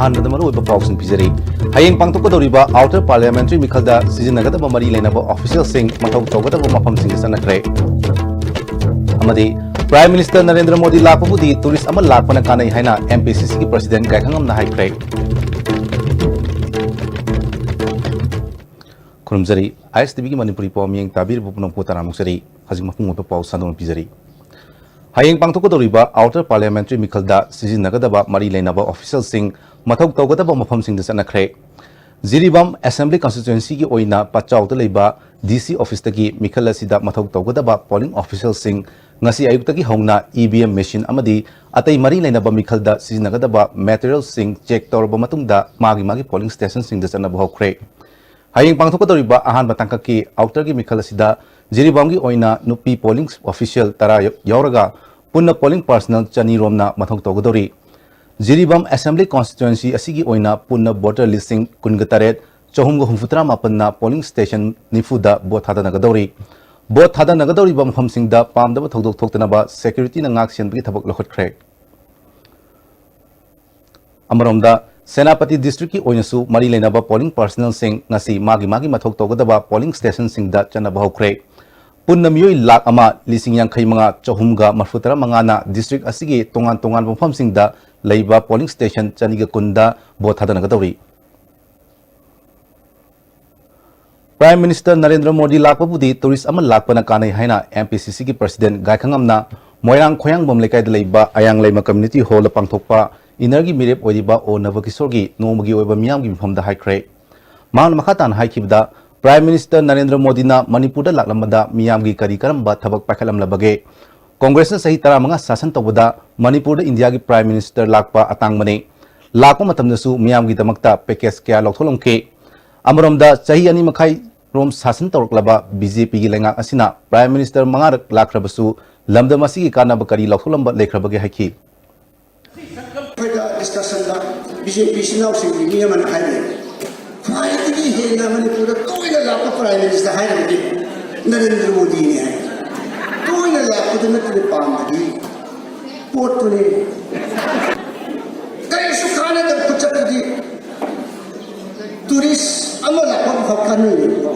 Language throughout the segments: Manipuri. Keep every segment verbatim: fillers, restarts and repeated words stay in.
ꯑꯍꯥꯟꯕꯗ ꯃꯔꯨꯑꯣꯏꯕ ꯄꯥꯎꯁꯤꯡ ꯄꯤꯖꯔꯤ꯫ ꯍꯌꯦꯡ ꯄꯥꯡꯊꯣꯛꯀꯗꯧꯔꯤꯕ Outer Parliamentary ꯃꯤꯈꯜꯗ ꯁꯤꯖꯤꯟꯅꯒꯗꯕ ꯃꯔꯤ ꯂꯩꯅꯕ officialꯁꯤꯡ ꯃꯊꯧ ꯇꯧꯒꯗꯕ ꯃꯐꯝꯁꯤꯡꯗ ꯆꯠꯅꯈ꯭ꯔꯦ꯫ ꯑꯃꯗꯤ Prime Minister Narendra Modi ꯂꯥꯛꯄꯕꯨꯗꯤ tourist ꯑꯃ ꯂꯥꯛꯄꯅ ꯀꯥꯟꯅꯩ ꯍꯥꯏꯅ M P C Cꯒꯤ President ꯒꯥꯏꯈꯪꯉꯝꯅ ꯍꯥꯏꯈ꯭ꯔꯦ꯫ ꯈꯨꯔꯨꯝꯖꯔꯤ꯫ I S T Vꯒꯤ ꯃꯅꯤꯄꯨꯔꯤ ꯄꯥꯎ ꯃꯤꯌꯦꯡ ꯇꯥꯕꯤꯔꯤꯕ ꯄꯨꯝꯅꯃꯛꯄꯨ ꯇꯔꯥꯝꯅ ꯑꯣꯛꯆꯔꯤ꯫ ꯍꯧꯖꯤꯛ ꯃꯄꯨꯡ ꯑꯣꯏꯕ ꯄꯥꯎ ꯁꯟꯗꯣꯛꯅ ꯄꯤꯖꯔꯤ꯫ ꯍꯌꯦꯡ ꯄꯥꯡꯊꯣꯛꯀꯗꯧꯔꯤꯕ Outer Parliamentary ꯃꯤꯈꯜꯗ ꯁꯤꯖꯤꯟꯅꯒꯗꯕ ꯃꯔꯤ ꯂꯩꯅꯕ officialꯁꯤꯡ ꯃꯊꯧ ꯇꯧꯒꯗꯕ ꯃꯐꯝꯁꯤꯡꯗ ꯆꯠꯅꯈ꯭ꯔꯦ꯫ ꯖꯤꯔꯤꯕꯥꯝ Assembly Constituencyꯒꯤ ꯑꯣꯏꯅ ꯄꯠꯆꯥꯎꯗ ꯂꯩꯕ D C officeꯇꯒꯤ ꯃꯤꯈꯜ ꯑꯁꯤꯗ ꯃꯊꯧ ꯇꯧꯒꯗꯕ polling officialꯁꯤꯡ ꯉꯁꯤ ꯑꯌꯨꯛꯇꯒꯤ ꯍꯧꯅ E V M machine ꯑꯃꯗꯤ ꯑꯇꯩ ꯃꯔꯤ ꯂꯩꯅꯕ ꯃꯤꯈꯜꯗ ꯁꯤꯖꯤꯟꯅꯒꯗꯕ materialꯁꯤꯡ check ꯇꯧꯔꯕ ꯃꯇꯨꯡꯗ ꯃꯥꯒꯤ ꯃꯥꯒꯤ polling stationꯁꯤꯡꯗ ꯆꯠꯅꯕ ꯍꯧꯈ꯭ꯔꯦ꯫ ꯍꯌꯦꯡ ꯄꯥꯡꯊꯣꯛꯀꯗꯧꯔꯤꯕ ꯑꯍꯥꯟꯕ ꯇꯥꯡꯀꯛꯀꯤ Outerꯒꯤ ꯃꯤꯈꯜ ꯑꯁꯤꯗ ꯖꯤꯔꯤꯕꯥꯝꯒꯤ ꯑꯣꯏꯅ ꯅꯨꯄꯤ polling official ꯇꯔꯥ ꯌꯥꯎꯔꯒ ꯄꯨꯟꯅ polling personnel ꯆꯅꯤ ꯔꯣꯝꯅ ꯃꯊꯧ ꯇꯧꯒꯗꯧꯔꯤ꯫ ꯖꯤꯔꯤꯕꯥꯝ Assembly Constituency ꯑꯁꯤꯒꯤ ꯑꯣꯏꯅ ꯄꯨꯟꯅ voter ꯂꯤꯁꯤꯡ ꯀꯨꯟꯒ ꯇꯔꯦꯠ ꯆꯍꯨꯝꯒ ꯍꯨꯝꯐꯨꯇꯔꯥ ꯃꯥꯄꯟꯅ polling station ꯅꯤꯐꯨꯗ vote ꯊꯥꯗꯅꯒꯗꯧꯔꯤ꯫ Vote ꯊꯥꯗꯅꯒꯗꯧꯔꯤꯕ ꯃꯐꯝꯁꯤꯡꯗ ꯄꯥꯝꯗꯕ ꯊꯧꯗꯣꯛ ꯊꯣꯛꯇꯅꯕ securityꯅ ꯉꯥꯛ ꯁꯦꯟꯕꯒꯤ ꯊꯕꯛ ꯂꯧꯈꯠꯈ꯭ꯔꯦ꯫ ꯑꯃꯔꯣꯝꯗ, ꯁꯦꯅꯥꯄꯇꯤ districtꯀꯤ ꯑꯣꯏꯅꯁꯨ ꯃꯔꯤ ꯂꯩꯅꯕ polling personnelꯁꯤꯡ ꯉꯁꯤ ꯃꯥꯒꯤ ꯃꯥꯒꯤ ꯃꯊꯧ ꯇꯧꯒꯗꯕ polling stationꯁꯤꯡꯗ ꯆꯠꯅꯕ ꯍꯧꯈ꯭ꯔꯦ꯫ ꯄꯨꯟꯅ ꯃꯤꯑꯣꯏ ꯂꯥꯈ ꯑꯃ ꯂꯤꯁꯤꯡ ꯌꯥꯡꯈꯩ ꯃꯉꯥ ꯆꯍꯨꯝꯒ ꯃꯔꯐꯨꯇꯔꯥ ꯃꯉꯥꯅ district ꯑꯁꯤꯒꯤ ꯇꯣꯉꯥꯟ ꯇꯣꯉꯥꯟꯕ ꯃꯐꯝꯁꯤꯡꯗ ꯂꯩꯕ polling station ꯆꯅꯤꯒ ꯀꯨꯟꯗ vote ꯊꯥꯗꯅꯒꯗꯧꯔꯤ꯫ Prime Minister Narendra Modi ꯂꯥꯛꯄꯕꯨꯗꯤ tourist ꯑꯃ ꯂꯥꯛꯄꯅ ꯀꯥꯟꯅꯩ ꯍꯥꯏꯅ M P C Cꯒꯤ President ꯒꯥꯏꯈꯪꯉꯝꯅ ꯃꯣꯏꯔꯥꯡ ꯈꯣꯌꯥꯡꯕꯝ ꯂꯩꯀꯥꯏꯗ ꯂꯩꯕ ꯑꯌꯥꯡ ꯂꯩꯃ Community Hallꯗ ꯄꯥꯡꯊꯣꯛꯄ innerꯒꯤ ꯃꯤꯔꯦꯞ ꯑꯣꯏꯔꯤꯕ ꯑꯣ ꯅꯕꯀꯤꯁꯣꯔꯒꯤ ꯅꯣꯡꯃꯒꯤ ꯑꯣꯏꯕ ꯃꯤꯌꯥꯝꯒꯤ ꯃꯤꯐꯝꯗ ꯍꯥꯏꯈ꯭ꯔꯦ꯫ ꯃꯍꯥꯛꯅ ꯃꯈꯥ ꯇꯥꯅ ꯍꯥꯏꯈꯤꯕꯗ, Prime Minister ꯅꯔꯦꯟꯗ꯭ꯔ ꯃꯣꯗꯤꯅ ꯃꯅꯤꯄꯨꯔꯗ ꯂꯥꯛꯂꯝꯕꯗ ꯃꯤꯌꯥꯝꯒꯤ ꯀꯔꯤ ꯀꯔꯝꯕ ꯊꯕꯛ ꯄꯥꯏꯈꯠꯂꯝꯂꯕꯒꯦ? ꯀꯣꯡꯒ꯭ꯔꯦꯁꯅ ꯆꯍꯤ ꯇꯔꯥꯃꯉꯥ ꯁꯥꯁꯟ ꯇꯧꯕꯗ ꯃꯅꯤꯄꯨꯔꯗ ꯏꯟꯗꯤꯌꯥꯒꯤ Prime Minister ꯂꯥꯛꯄ ꯑꯇꯥꯡꯕꯅꯤ꯫ ꯂꯥꯛꯄ ꯃꯇꯝꯗꯁꯨ ꯃꯤꯌꯥꯝꯒꯤꯗꯃꯛꯇ package ꯀꯌꯥ ꯂꯧꯊꯣꯛꯂꯝꯈꯤ꯫ ꯑꯃꯔꯣꯝꯗ, ꯆꯍꯤ ꯑꯅꯤ ꯃꯈꯥꯏ ꯔꯣꯝ ꯁꯥꯁꯟ ꯇꯧꯔꯛꯂꯕ B J Pꯒꯤ ꯂꯩꯉꯥꯛ ꯑꯁꯤꯅ Prime Minister ꯃꯉꯥꯔꯛ ꯂꯥꯛꯈ꯭ꯔꯕꯁꯨ ꯂꯝꯗꯝ ꯑꯁꯤꯒꯤ ꯀꯥꯟꯅꯕ ꯀꯔꯤ ꯂꯧꯊꯣꯛꯂꯝꯕ ꯂꯩꯈ꯭ꯔꯕꯒꯦ ꯍꯥꯏꯈꯤ꯫ ꯑꯩꯈꯣꯏꯗ discussionꯗ B J P ꯏꯆꯤꯟ ꯏꯅꯥꯎꯁꯤꯡꯒꯤ ꯃꯤ ꯑꯃꯅ ꯍꯥꯏꯔꯦ, "ꯈ꯭ꯋꯥꯏꯗꯒꯤ ꯍꯦꯟꯅ ꯃꯅꯤꯄꯨꯔꯗ ꯇꯣꯏꯅ ꯂꯥꯛꯄ Prime Minister ꯍꯥꯏꯔꯒꯗꯤ ꯅꯔꯦꯟꯗ꯭ꯔ ꯃꯣꯗꯤꯅꯤ" ꯍꯥꯏ꯫ ꯇꯣꯏꯅ ꯂꯥꯛꯄꯗꯨ ꯅꯠꯇꯅ ꯄꯥꯝꯕꯗꯤ ꯄꯣꯠꯇꯨꯅꯤ꯫ ꯀꯔꯤꯁꯨ ꯀꯥꯟꯅꯗꯕ ꯈꯨꯆꯠ ꯇꯨꯔꯤꯁ ꯑꯃ ꯂꯥꯛꯄ ꯑꯃꯈꯛ ꯀꯥꯟꯅꯩꯌꯦꯕꯀꯣ꯫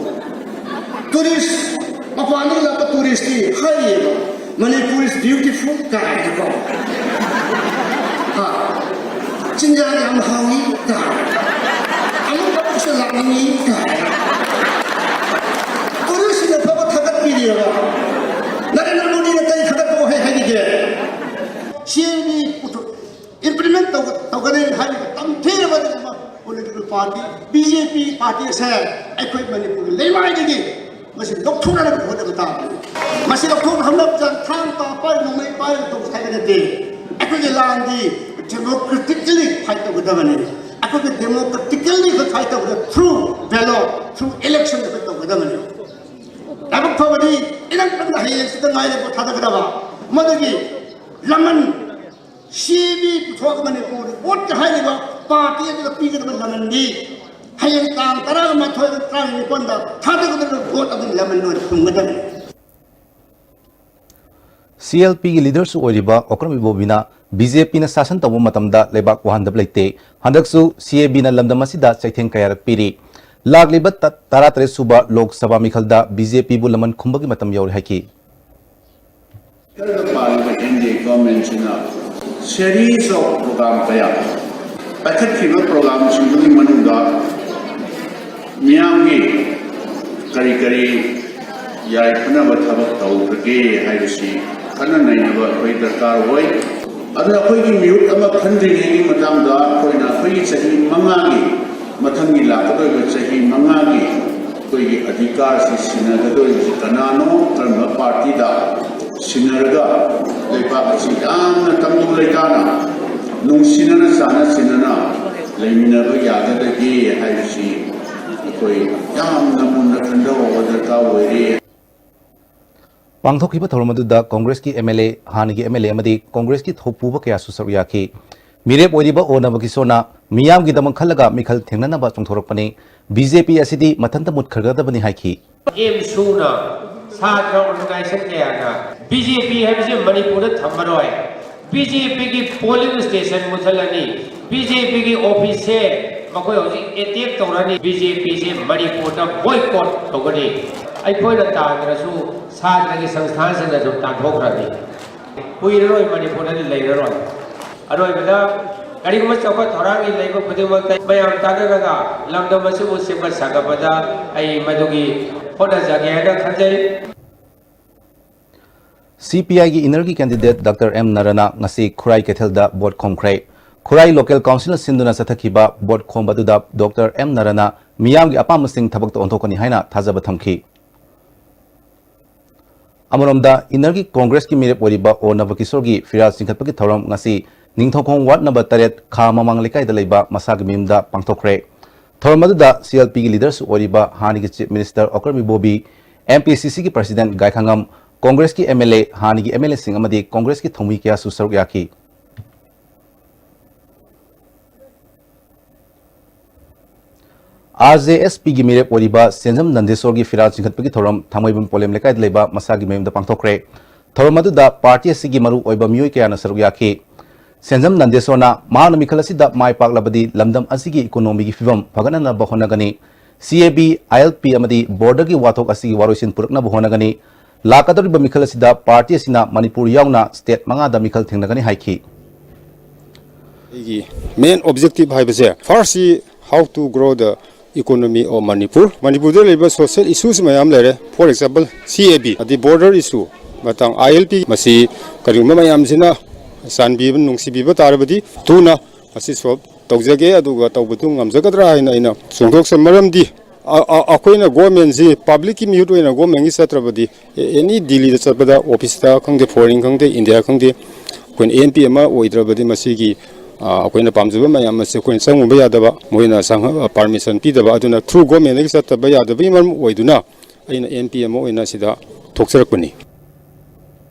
ꯇꯨꯔꯤꯁ, ꯃꯄꯥꯟꯗꯒꯤ ꯂꯥꯛꯄ ꯇꯨꯔꯤꯁꯇꯤ ꯍꯥꯏꯌꯦꯕ, "Manipur is beautiful" ꯀꯥꯏꯅꯀꯣ꯫ ꯍꯥ? "ꯆꯤꯟꯖꯥꯛ ꯌꯥꯝ ꯍꯥꯎꯏ" ꯀꯥꯏꯅ꯫ "ꯑꯃꯨꯛ ꯑꯃꯨꯛꯁꯨ ꯂꯥꯛꯅꯤꯡꯉꯤ" ꯀꯥꯏꯅ꯫ ꯇꯨꯔꯤꯁꯁꯤꯡꯅ ꯐꯕ ꯊꯥꯒꯠꯄꯤꯔꯤꯑꯕ꯫ ꯅꯔꯦꯟꯗ꯭ꯔ ꯃꯣꯗꯤꯅ ꯀꯔꯤ ꯊꯥꯒꯠꯄ ꯋꯥꯍꯩ ꯍꯥꯏꯕꯤꯒꯦ? ꯁꯤ ꯑꯦ ꯕꯤ ꯄꯨꯊꯣꯛ-, implement ꯇꯧꯒ-, ꯇꯧꯒꯅꯤ ꯍꯥꯏꯕꯒꯤ ꯇꯝꯊꯤꯔꯕ ꯑꯗꯨꯒꯨꯝꯕ political party B J P party ꯑꯁꯦ ꯑꯩꯈꯣꯏ ꯃꯅꯤꯄꯨꯔꯒꯤ ꯂꯩꯃꯥꯏꯗꯒꯤ ꯃꯁꯤ ꯂꯧꯊꯣꯛꯅꯅꯕ ꯍꯣꯠꯅꯕ ꯇꯥꯕꯅꯤ꯫ ꯃꯁꯤ ꯂꯧꯊꯣꯛꯅꯕ ꯆꯥꯛꯊꯥꯡ ꯄꯥ ꯄꯥꯏ, ꯅꯣꯡꯃꯩ ꯄꯥꯏꯔꯒ ꯇꯧꯕ ꯍꯥꯏꯕ ꯅꯠꯇꯦ꯫ ꯑꯩꯈꯣꯏꯒꯤ ꯂꯥꯟꯗꯤ democratically fight ꯇꯧꯒꯗꯕꯅꯤ꯫ ꯑꯩꯈꯣꯏꯒꯤ democratically ꯑꯩꯈꯣꯏ fight ꯇꯧꯕꯗ through ballot, through election ꯑꯩꯈꯣꯏ ꯇꯧꯒꯗꯕꯅꯤ꯫ ꯂꯥꯏꯕꯛ ꯐꯕꯗꯤ ꯏꯅꯛ ꯅꯛꯅ ꯍꯌꯦꯡ ꯁꯤꯗ ꯉꯥꯏꯔꯦ ꯚꯣꯠ ꯊꯥꯗꯒꯗꯕ꯫ ꯃꯗꯨꯒꯤ ꯂꯃꯟ C A B ꯄꯨꯊꯣꯛꯑꯒ ꯃꯅꯤꯄꯨꯔꯗ ꯚꯣꯠꯀ ꯍꯥꯏꯔꯤꯕ party ꯑꯗꯨꯗ ꯄꯤꯒꯗꯕ ꯂꯃꯟꯗꯤ ꯍꯌꯦꯡ ꯇꯥꯡ ꯇꯔꯥꯃꯥꯊꯣꯏ ꯇꯔꯥꯅꯤꯄꯥꯟꯗ ꯊꯥꯗꯒꯗꯕ ꯚꯣꯠ ꯑꯗꯨ ꯂꯃꯟ ꯑꯣꯏꯅ ꯐꯪꯒꯗꯕꯅꯤ꯫ C L P ꯒꯤ leaderꯁꯨ ꯑꯣꯏꯔꯤꯕ ꯑꯣꯀ꯭ꯔꯝ ꯏꯕꯣꯕꯤꯅ B J P ꯅ ꯁꯥꯁꯟ ꯇꯧꯕ ꯃꯇꯝꯗ ꯂꯩꯕꯥꯛ ꯋꯥꯍꯟꯗꯕ ꯂꯩꯇꯦ, ꯍꯟꯗꯛꯁꯨ C A B ꯅ ꯂꯝꯗꯝ ꯑꯁꯤꯗ ꯆꯩꯊꯦꯡ ꯀꯌꯥꯔꯛ ꯄꯤꯔꯤ꯫ ꯂꯥꯛꯂꯤꯕ ꯇ-, ꯇꯔꯥꯇꯔꯦꯠ ꯁꯨꯕ Lok Sabha ꯃꯤꯈꯜꯗ B J P ꯕꯨ ꯂꯃꯟ ꯈꯨꯝꯕꯒꯤ ꯃꯇꯝ ꯌꯧꯔꯦ ꯍꯥꯏꯈꯤ꯫ ꯍꯟꯗꯛ ꯄꯥꯜꯂꯤꯕ N D A government ꯁꯤꯅ series of program ꯀꯌꯥ ꯄꯥꯏꯈꯠꯈꯤꯕ program ꯁꯤꯡꯗꯨꯒꯤ ꯃꯅꯨꯡꯗ ꯃꯤꯌꯥꯝꯒꯤ ꯀꯔꯤ ꯀꯔꯤ ꯌꯥꯏꯐꯅꯕ ꯊꯕꯛ ꯇꯧꯈ꯭ꯔꯒꯦ ꯍꯥꯏꯕꯁꯤ ꯈꯟꯅ ꯅꯩꯅꯕ ꯑꯩꯈꯣꯏ ꯗꯔꯀꯥꯔ ꯑꯣꯏ꯫ ꯑꯗꯨꯅ ꯑꯩꯈꯣꯏꯒꯤ ꯃꯤꯍꯨꯠ ꯑꯃ ꯈꯟꯗ꯭ꯔꯤꯉꯩꯒꯤ ꯃꯇꯥꯡꯗ ꯑꯩꯈꯣꯏꯅ ꯑꯩꯈꯣꯏꯒꯤ ꯆꯍꯤ ꯃꯉꯥꯒꯤ, ꯃꯊꯪꯒꯤ ꯂꯥꯛꯀꯗꯧꯔꯤꯕ ꯆꯍꯤ ꯃꯉꯥꯒꯤ ꯑꯩꯈꯣꯏꯒꯤ ꯑꯙꯤꯀꯥꯔꯁꯤ ꯁꯤꯟꯅꯒꯗꯧꯔꯤꯕꯁꯤ ꯀꯅꯥꯅꯣ, ꯀꯔꯝꯕ party ꯗ ꯁꯤꯟꯅꯔꯒ ꯂꯩꯕꯥꯛ ꯑꯁꯤ ꯌꯥꯝꯅ ꯇꯪꯗꯨ ꯂꯩꯇꯥꯅ ꯅꯨꯡꯁꯤꯅꯅ ꯆꯥꯟꯅ ꯆꯤꯟꯅꯅ ꯂꯩꯃꯤꯟꯅꯕ ꯌꯥꯒꯗꯒꯦ ꯍꯥꯏꯕꯁꯤ ꯑꯩꯈꯣꯏ ꯌꯥꯝꯅ ꯃꯨꯟꯅ ꯈꯟꯊꯍꯧꯕ ꯗꯔꯀꯥꯔ ꯑꯣꯏꯔꯦ꯫ ꯄꯥꯡꯊꯣꯛꯈꯤꯕ ꯊꯧꯔꯝ ꯑꯗꯨꯗ ꯀꯣꯡꯒ꯭ꯔꯦꯁꯀꯤ M L A, ꯍꯥꯟꯅꯒꯤ M L A ꯑꯃꯗꯤ ꯀꯣꯡꯒ꯭ꯔꯦꯁꯀꯤ ꯊꯧꯄꯨꯕ ꯀꯌꯥꯁꯨ ꯁꯔꯨꯛ ꯌꯥꯈꯤ꯫ ꯃꯤꯔꯦꯞ ꯑꯣꯏꯔꯤꯕ ꯑꯣ ꯅꯕꯀꯤꯁꯣꯔꯅ ꯃꯤꯌꯥꯝꯒꯤꯗꯃꯛ ꯈꯜꯂꯒ ꯃꯤꯈꯜ ꯊꯦꯡꯅꯅꯕ ꯆꯣꯡꯊꯣꯔꯛꯄꯅꯤ, B J P ꯑꯁꯤꯗꯤ ꯃꯊꯟꯇ ꯃꯨꯠꯈ꯭ꯔꯒꯗꯕꯅꯤ ꯍꯥꯏꯈꯤ꯫ ꯑꯦꯝꯁꯨꯅ ꯁꯥꯇ꯭ꯔ organization ꯀꯌꯥꯅ B J P ꯍꯥꯏꯕꯁꯤ ꯃꯅꯤꯄꯨꯔꯗ ꯊꯝꯃꯔꯣꯏ, B J P ꯒꯤ polling station ꯃꯨꯊꯠꯂꯅꯤ, B J P ꯒꯤ office ꯁꯦ ꯃꯈꯣꯏ ꯍꯧꯖꯤꯛ ꯑꯦꯇꯦꯛ ꯇꯧꯔꯅꯤ꯫ ꯕꯤ ꯖꯦ ꯄꯤꯁꯦ ꯃꯅꯤꯄꯨꯔꯗ ꯕꯣꯏꯀꯣꯠ ꯇꯧꯒꯅꯤ꯫ ꯑꯩꯈꯣꯏꯅ ꯇꯥꯟꯗ꯭ꯔꯁꯨ ꯁꯥꯇ꯭ꯔꯒꯤ ꯁꯪꯁꯊꯥꯟꯁꯤꯡꯅꯁꯨ ꯇꯥꯟꯊꯣꯛꯈ꯭ꯔꯅꯤ꯫ ꯀꯨꯏꯔꯔꯣꯏ, ꯃꯅꯤꯄꯨꯔꯗꯗꯤ ꯂꯩꯔꯔꯣꯏ꯫ ꯑꯔꯣꯏꯕꯗ, ꯀꯔꯤꯒꯨꯝꯕ ꯆꯥꯎꯈꯠ ꯊꯧꯔꯥꯡꯒꯤ ꯂꯩꯕ ꯈꯨꯗꯤꯡꯃꯛꯇ ꯃꯌꯥꯝ ꯇꯥꯟꯅꯔꯒ ꯂꯝꯗꯝ ꯑꯁꯤꯕꯨ ꯁꯦꯝꯒꯠ ꯁꯥꯒꯠꯄꯗ ꯑꯩ ꯃꯗꯨꯒꯤ ꯍꯣꯠꯅꯖꯒꯦ ꯍꯥꯏꯅ ꯈꯟꯖꯩ꯫ ꯁꯤ ꯄꯤ ꯑꯥꯏꯒꯤ ꯏꯟꯅꯔꯒꯤ ꯀꯦꯟꯗꯤꯗꯦꯠ ꯗꯥꯛꯇꯔ ꯑꯦꯝ ꯅꯔꯅ ꯉꯁꯤ ꯈꯨꯔꯥꯏ ꯀꯩꯊꯦꯜꯗ ꯚꯣꯠ ꯈꯣꯝꯈ꯭ꯔꯦ꯫ ꯈꯨꯔꯥꯏ ꯂꯣꯀꯦꯜ ꯀꯥꯎꯟꯁꯤꯜꯅ ꯁꯤꯟꯗꯨꯅ ꯆꯠꯊꯈꯤꯕ ꯚꯣꯠ ꯈꯣꯝꯕꯗꯨꯗ ꯗꯥꯛꯇꯔ ꯑꯦꯝ ꯅꯔꯅ ꯃꯤꯌꯥꯝꯒꯤ ꯑꯄꯥꯝꯕꯁꯤꯡ ꯊꯕꯛꯇ ꯑꯣꯟꯊꯣꯛꯀꯅꯤ ꯍꯥꯏꯅ ꯊꯥꯖꯕ ꯊꯝꯈꯤ꯫ ꯑꯃꯔꯣꯝꯗ, ꯏꯟꯅꯔꯒꯤ ꯀꯣꯡꯒ꯭ꯔꯦꯁꯀꯤ ꯃꯤꯔꯦꯞ ꯑꯣꯏꯔꯤꯕ ꯑꯣ ꯅꯕꯀꯤꯁꯣꯔꯒꯤ ꯐꯤꯔꯥꯜ ꯆꯤꯡꯈꯠꯄꯒꯤ ꯊꯧꯔꯝ ꯉꯁꯤ ꯅꯤꯡꯊꯧꯈꯣꯡ ꯋꯥꯔꯗ ꯅꯝꯕꯔ ꯇꯔꯦꯠ, ꯈꯥ ꯃꯃꯥꯡ ꯂꯩꯀꯥꯏꯗ ꯂꯩꯕ ꯃꯁꯥꯒꯤ ꯃꯌꯨꯝꯗ ꯄꯥꯡꯊꯣꯛꯈ꯭ꯔꯦ꯫ ꯊꯧꯔꯝ ꯑꯗꯨꯗ ꯁꯤ ꯑꯦꯜ ꯄꯤꯒꯤ ꯂꯤꯗꯔꯁꯨ ꯑꯣꯏꯔꯤꯕ ꯍꯥꯟꯅꯒꯤ chief minister Okram Ibobi, M P C ꯁꯤꯒꯤ ꯄ꯭ꯔꯁꯤꯗꯦꯟꯠ ꯒꯥꯏꯈꯥꯉꯝ, ꯀꯣꯡꯒ꯭ꯔꯦꯁꯀꯤ ꯑꯦꯝ ꯑꯦꯜ ꯑꯦ, ꯍꯥꯟꯅꯒꯤ ꯑꯦꯝ ꯑꯦꯜ ꯑꯦꯁꯤꯡ ꯑꯃꯗꯤ ꯀꯣꯡꯒ꯭ꯔꯦꯁꯀꯤ ꯊꯧꯃꯤ ꯀꯌꯥꯁꯨ ꯁꯔꯨꯛ ꯌꯥꯈꯤ꯫ ꯑꯥꯔ ꯖꯦ ꯑꯦꯁ ꯄꯤꯒꯤ ꯃꯤꯔꯦꯞ ꯑꯣꯏꯔꯤꯕ ꯁꯦꯟꯖꯝ ꯅꯟꯗꯦꯁꯣꯔꯒꯤ ꯐꯤꯔꯥꯜ ꯆꯤꯡꯈꯠꯄꯒꯤ ꯊꯧꯔꯝ ꯊꯥꯡꯃꯩꯕꯟ ꯄꯣꯂꯦꯝ ꯂꯩꯀꯥꯏꯗ ꯂꯩꯕ ꯃꯁꯥꯒꯤ ꯃꯌꯨꯝꯗ ꯄꯥꯡꯊꯣꯛꯈ꯭ꯔꯦ꯫ ꯊꯧꯔꯝ ꯑꯗꯨꯗ ꯄꯥꯔꯇꯤ ꯑꯁꯤꯒꯤ ꯃꯔꯨ ꯑꯣꯏꯕ ꯃꯤꯑꯣꯏ ꯀꯌꯥꯅ ꯁꯔꯨꯛ ꯌꯥꯈꯤ꯫ ꯁꯦꯟꯖꯝ ꯅꯟꯗꯦꯁꯣꯔꯅ ꯃꯍꯥꯛꯅ ꯃꯤꯈꯜ ꯑꯁꯤꯗ ꯃꯥꯏ ꯄꯥꯛꯂꯕꯗꯤ ꯂꯝꯗꯝ ꯑꯁꯤꯒꯤ ꯏꯀꯣꯅꯣꯃꯤꯒꯤ ꯐꯤꯕꯝ ꯐꯒꯠꯅꯅꯕ ꯍꯣꯠꯅꯒꯅꯤ꯫ ꯁꯤ A B, I L P ꯑꯃꯗꯤ ꯕꯣꯔꯗꯔꯒꯤ ꯋꯥꯊꯣꯛ ꯑꯁꯤꯒꯤ ꯋꯥꯔꯣꯏꯁꯤꯟ ꯄꯨꯔꯛꯅꯕ ꯍꯣꯠꯅꯒꯅꯤ꯫ ꯂꯥꯛꯀꯗꯧꯔꯤꯕ ꯃꯤꯈꯜ ꯑꯁꯤꯗ ꯄꯥꯔꯇꯤ ꯑꯁꯤꯅ ꯃꯅꯤꯄꯨꯔ ꯌꯥꯎꯅ ꯁ꯭ꯇꯦꯠ ꯃꯉꯥꯗ ꯃꯤꯈꯜ ꯊꯦꯡꯅꯒꯅꯤ ꯍꯥꯏꯈꯤ꯫ ꯑꯩꯒꯤ ꯃꯦꯟ ꯑꯣꯕꯖꯦꯛꯇꯤꯚ ꯍꯥꯏꯕꯁꯦ, first is how to grow the economy of Manipur. ꯃꯅꯤꯄꯨꯔꯗ ꯂꯩꯕ ꯁꯣꯁꯤꯌꯦꯜ ꯏꯁꯨꯁ ꯃꯌꯥꯝ ꯂꯩꯔꯦ꯫ For example, C A B, ꯑꯗꯩ border issue, ꯃꯇꯥꯡ I L P, ꯃꯁꯤ ꯀꯔꯤꯒꯨꯝꯕ ꯃꯌꯥꯝꯁꯤꯅ ꯆꯥꯟꯕꯤꯕ, ꯅꯨꯡꯁꯤꯕꯤꯕ ꯇꯥꯔꯕꯗꯤ ꯊꯨꯅ ꯃꯁꯤ ꯁꯣꯜꯕ ꯇꯧꯖꯒꯦ, ꯑꯗꯨꯒ ꯇꯧꯕꯗꯨ ꯉꯝꯖꯒꯗ꯭ꯔꯥ ꯍꯥꯏꯅ ꯑꯩꯅ ꯐꯣꯡꯗꯣꯛꯆꯩ꯫ ꯃꯔꯝꯗꯤ ꯑ-, ꯑ-, ꯑꯩꯈꯣꯏꯅ ꯒꯣꯔꯃꯦꯟꯁꯤ, ꯄꯕ꯭ꯂꯤꯛꯀꯤ ꯃꯤꯍꯨꯠ ꯑꯣꯏꯅ ꯒꯣꯔꯃꯦꯟꯒꯤ ꯆꯠꯇ꯭ꯔꯕꯗꯤ, ꯑꯦ-, ꯑꯦꯅꯤ ꯗꯤꯜꯂꯤꯗ ꯆꯠꯄꯗ, ꯑꯣꯐꯤꯁꯇ ꯈꯪꯗꯦ, ꯐꯣꯔꯦꯟ ꯈꯪꯗꯦ, ꯏꯟꯗꯤꯌꯥ ꯈꯪꯗꯦ, ꯑꯩꯈꯣꯏꯅ ꯑꯦꯝ ꯄꯤ ꯑꯃ ꯑꯣꯏꯗ꯭ꯔꯕꯗꯤ ꯃꯁꯤꯒꯤ, ꯑ, ꯑꯩꯈꯣꯏꯅ ꯄꯥꯝꯖꯕ ꯃꯌꯥꯝ ꯑꯁꯤ ꯑꯩꯈꯣꯏꯅ ꯆꯪꯉꯨꯕ ꯌꯥꯗꯕ, ꯃꯣꯏꯅ ꯆꯪꯍ-, ꯄꯥꯔꯃꯤꯁꯟ ꯄꯤꯗꯕ, ꯑꯗꯨꯅ ꯊ꯭ꯔꯨ ꯒꯣꯔꯃꯦꯟꯗꯒꯤ ꯆꯠꯇꯕ ꯌꯥꯗꯕꯒꯤ ꯃꯔꯝ ꯑꯣꯏꯗꯨꯅ ꯑꯩꯅ ꯑꯦꯝ ꯄꯤ ꯑꯃ ꯑꯣꯏꯅ ꯁꯤꯗ ꯊꯣꯛꯆꯔꯛꯄꯅꯤ꯫